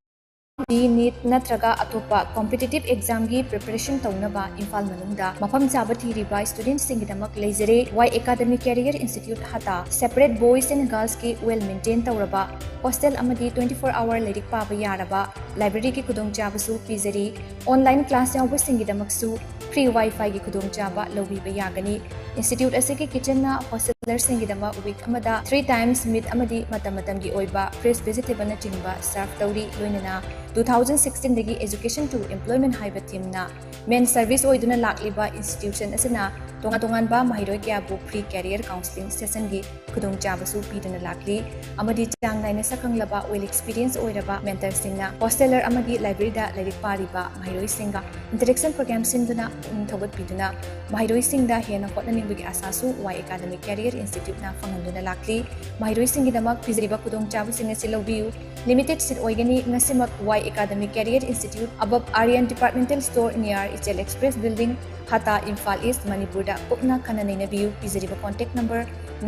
ꯖꯤ, ꯅꯤꯠ ꯅꯠꯇ꯭ꯔꯒ ꯑꯇꯣꯞꯄ competitive examꯒꯤ preparation ꯇꯧꯅꯕ ꯏꯝꯐꯥꯜ ꯃꯅꯨꯡꯗ ꯃꯐꯝ ꯆꯥꯕ ꯊꯤꯔꯤꯕ studentꯁꯤꯡꯒꯤꯗꯃꯛ ꯂꯩꯖꯔꯦ꯫ Y Academy Career Institute ꯍꯇꯥ꯫ Separate boys and girlsꯀꯤ well maintain ꯇꯧꯔꯕ hostel ꯑꯃꯗꯤ twenty four hour ꯂꯥꯏꯔꯤꯛ ꯄꯥꯕ ꯌꯥꯔꯕ libraryꯒꯤ ꯈꯨꯗꯣꯡꯆꯥꯕꯁꯨ ꯄꯤꯖꯔꯤ꯫ Online class ꯌꯥꯎꯕꯁꯤꯡꯒꯤꯗꯃꯛꯁꯨ free wifiꯒꯤ ꯈꯨꯗꯣꯡꯆꯥꯕ ꯂꯧꯕꯤꯕ ꯌꯥꯒꯅꯤ꯫ Institute ꯑꯁꯤꯒꯤ kitchenꯅ hostellerꯁꯤꯡꯒꯤꯗꯃꯛ week ꯑꯃꯗ three times meat ꯑꯃꯗꯤ ꯃꯇꯝ ꯃꯇꯝꯒꯤ ꯑꯣꯏꯕ fresh vegetableꯅꯆꯤꯡꯕ serve ꯇꯧꯔꯤ꯫ ꯂꯣꯏꯅꯅ two thousand sixteenꯗꯒꯤ Education to Employment ꯍꯥꯏꯕ themeꯅ main service ꯑꯣꯏꯗꯨꯅ ꯂꯥꯛꯂꯤꯕ institution ꯑꯁꯤꯅ ꯇꯣꯉꯥꯟ ꯇꯣꯉꯥꯟꯕ ꯃꯍꯩꯔꯣꯏ ꯀꯌꯥꯕꯨ free career counselling sessionꯒꯤ ꯈꯨꯗꯣꯡꯆꯥꯕꯁꯨ ꯄꯤꯗꯨꯅ ꯂꯥꯛꯂꯤ꯫ ꯑꯃꯗꯤ ꯆꯥꯡ ꯅꯥꯏꯅ ꯁꯛꯈꯪꯂꯕ, well experience ꯑꯣꯏꯔꯕ mentorꯁꯤꯡꯅ hosteller ꯑꯃꯒꯤ libraryꯗ ꯂꯥꯏꯔꯤꯛ ꯄꯥꯔꯤꯕ ꯃꯍꯩꯔꯣꯏꯁꯤꯡꯒ interaction program ꯁꯤꯟꯗꯨꯅ ꯄꯨꯛꯅꯤꯡ ꯊꯧꯒꯠꯄꯤꯗꯨꯅ ꯃꯍꯩꯔꯣꯏꯁꯤꯡꯗ ꯍꯦꯟꯅ ꯍꯣꯠꯅꯅꯤꯡꯕꯒꯤ ꯑꯥꯁꯥꯁꯨ Y Academy Career Instituteꯅ ꯐꯪꯍꯟꯗꯨꯅ ꯂꯥꯛꯂꯤ꯫ ꯃꯍꯩꯔꯣꯏꯁꯤꯡꯒꯤꯗꯃꯛ ꯄꯤꯖꯔꯤꯕ ꯈꯨꯗꯣꯡꯆꯥꯕꯁꯤꯡ ꯑꯁꯤ ꯂꯧꯕꯤꯌꯨ꯫ Limited seat ꯑꯣꯏꯒꯅꯤ꯫ ꯉꯁꯤꯃꯛ Y Academy Career Institute, above Aryan Departmental Store, near Ichel Express Building, ꯍꯇꯥ, ꯏꯝꯐꯥꯜ ꯏꯁ꯭ꯠ, ꯃꯅꯤꯄꯨꯔꯗ ꯀꯨꯞꯅ ꯈꯟꯅ ꯅꯩꯅꯕꯤꯌꯨ꯫ ꯄꯤꯖꯔꯤꯕ contact number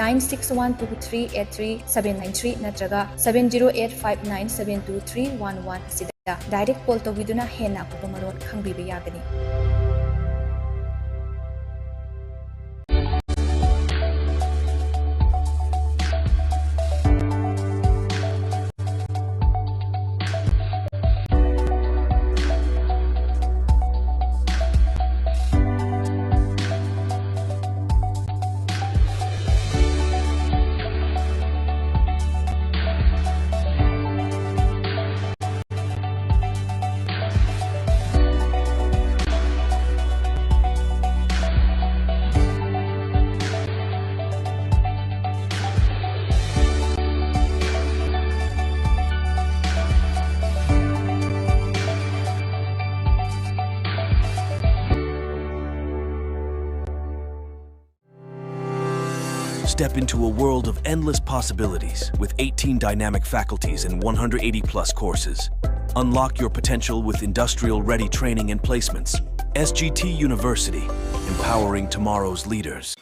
nine six one two three eight three seven nine three ꯅꯠꯇ꯭ꯔꯒ seven zero eight five nine seven two three one one ꯑꯁꯤꯗ direct call ꯇꯧꯕꯤꯗꯨꯅ ꯍꯦꯟꯅ ꯑꯀꯨꯞꯄ ꯃꯔꯣꯜ ꯈꯪꯕꯤꯕ ꯌꯥꯒꯅꯤ꯫ Step into a world of endless possibilities with eighteen dynamic faculties and one hundred eighty plus courses. Unlock your potential with industrial ready training and placements. S G T University, empowering tomorrow's leaders.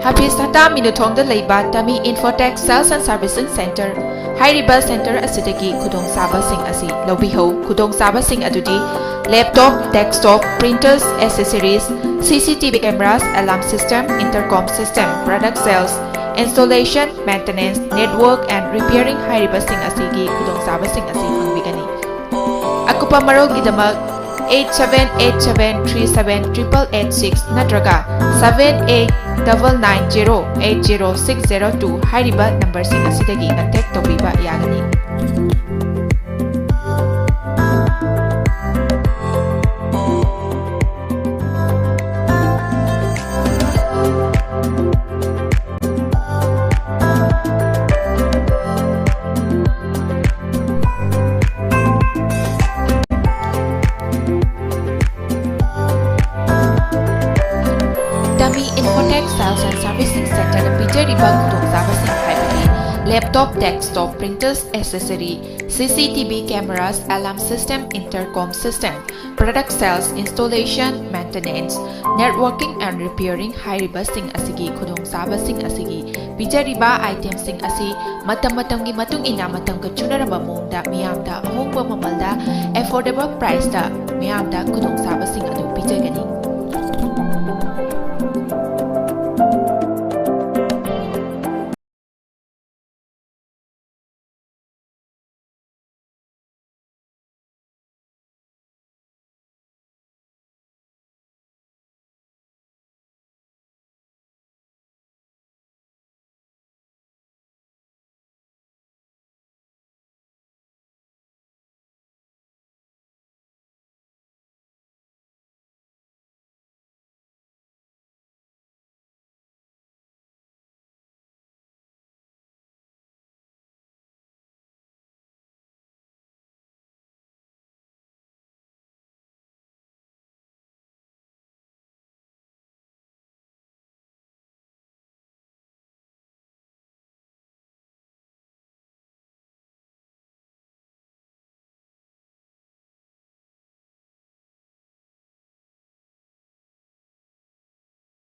ꯍꯥꯐꯤꯁ ꯍꯇꯥ ꯃꯤꯅꯨꯊꯣꯡꯗ ꯂꯩꯕ ꯇꯃꯤ Infotech sales and servicing centre ꯍꯥꯏꯔꯤꯕ centre ꯑꯁꯤꯗꯒꯤ ꯈꯨꯗꯣꯡꯆꯥꯕꯁꯤꯡ ꯑꯁꯤ ꯂꯧꯕꯤꯍꯧ꯫ ꯈꯨꯗꯣꯡꯆꯥꯕꯁꯤꯡ ꯑꯗꯨꯗꯤ laptop, ꯗꯦꯁꯛꯇꯣꯞ, ꯄ꯭ꯔꯤꯟꯇꯔꯁ, accessories, C C T V cameras, alarm system, intercom system, product sales, installation, maintenance, network and repairing ꯍꯥꯏꯔꯤꯕꯁꯤꯡ ꯑꯁꯤꯒꯤ ꯈꯨꯗꯣꯡꯆꯥꯕꯁꯤꯡ ꯑꯁꯤ ꯐꯪꯕꯤꯒꯅꯤ꯫ ꯑꯀꯨꯞꯄ ꯃꯔꯣꯜꯒꯤꯗꯃꯛ eight seven eight seven three seven triple eight six ꯅꯠꯇ꯭ꯔꯒ seven eight double nine zero eight zero six zero two ꯍꯥꯏꯔꯤꯕ ꯅꯝꯕꯔꯁꯤꯡ ꯑꯁꯤꯗꯒꯤ contact ꯇꯧꯕꯤꯕ ꯌꯥꯒꯅꯤ꯫ ꯇꯃꯤ ꯏꯟꯐꯣꯇꯦꯛ ꯁꯦꯜꯁ ꯑꯦꯟ ꯁꯥꯔꯚꯤꯁꯤꯡ ꯁꯦꯟꯇꯔꯅ ꯄꯤꯖꯔꯤꯕ ꯈꯨꯗꯣꯡꯆꯥꯕꯁꯤꯡ ꯍꯥꯏꯕꯗꯤ laptop, ꯗꯦꯁꯛꯇꯣꯞ, ꯄ꯭ꯔꯤꯟꯇꯔꯁ, accessory, C C T V cameras, alarm system, intercom system, product sales, installation, maintenance, networking and repairing ꯍꯥꯏꯔꯤꯕꯁꯤꯡ ꯑꯁꯤꯒꯤ ꯈꯨꯗꯣꯡꯆꯥꯕꯁꯤꯡ ꯑꯁꯤꯒꯤ ꯄꯤꯖꯔꯤꯕ ꯑꯥꯏꯇꯦꯝꯁꯤꯡ ꯑꯁꯤ ꯃꯇꯝ ꯃꯇꯝꯒꯤ ꯃꯇꯨꯡ ꯏꯟꯅ ꯃꯇꯝꯒ ꯆꯨꯅꯔꯕ ꯃꯑꯣꯡꯗ ꯃꯤꯌꯥꯝꯗ ꯑꯍꯣꯡꯕ ꯃꯃꯜꯗ ꯑꯦꯐꯣꯔꯗꯦꯕꯜ ꯄ꯭ꯔꯥꯏꯁꯇ ꯃꯤꯌꯥꯝꯗ ꯈꯨꯗꯣꯡꯆꯥꯕꯁꯤꯡ ꯑꯗꯨ ꯄꯤꯖꯒꯅꯤ꯫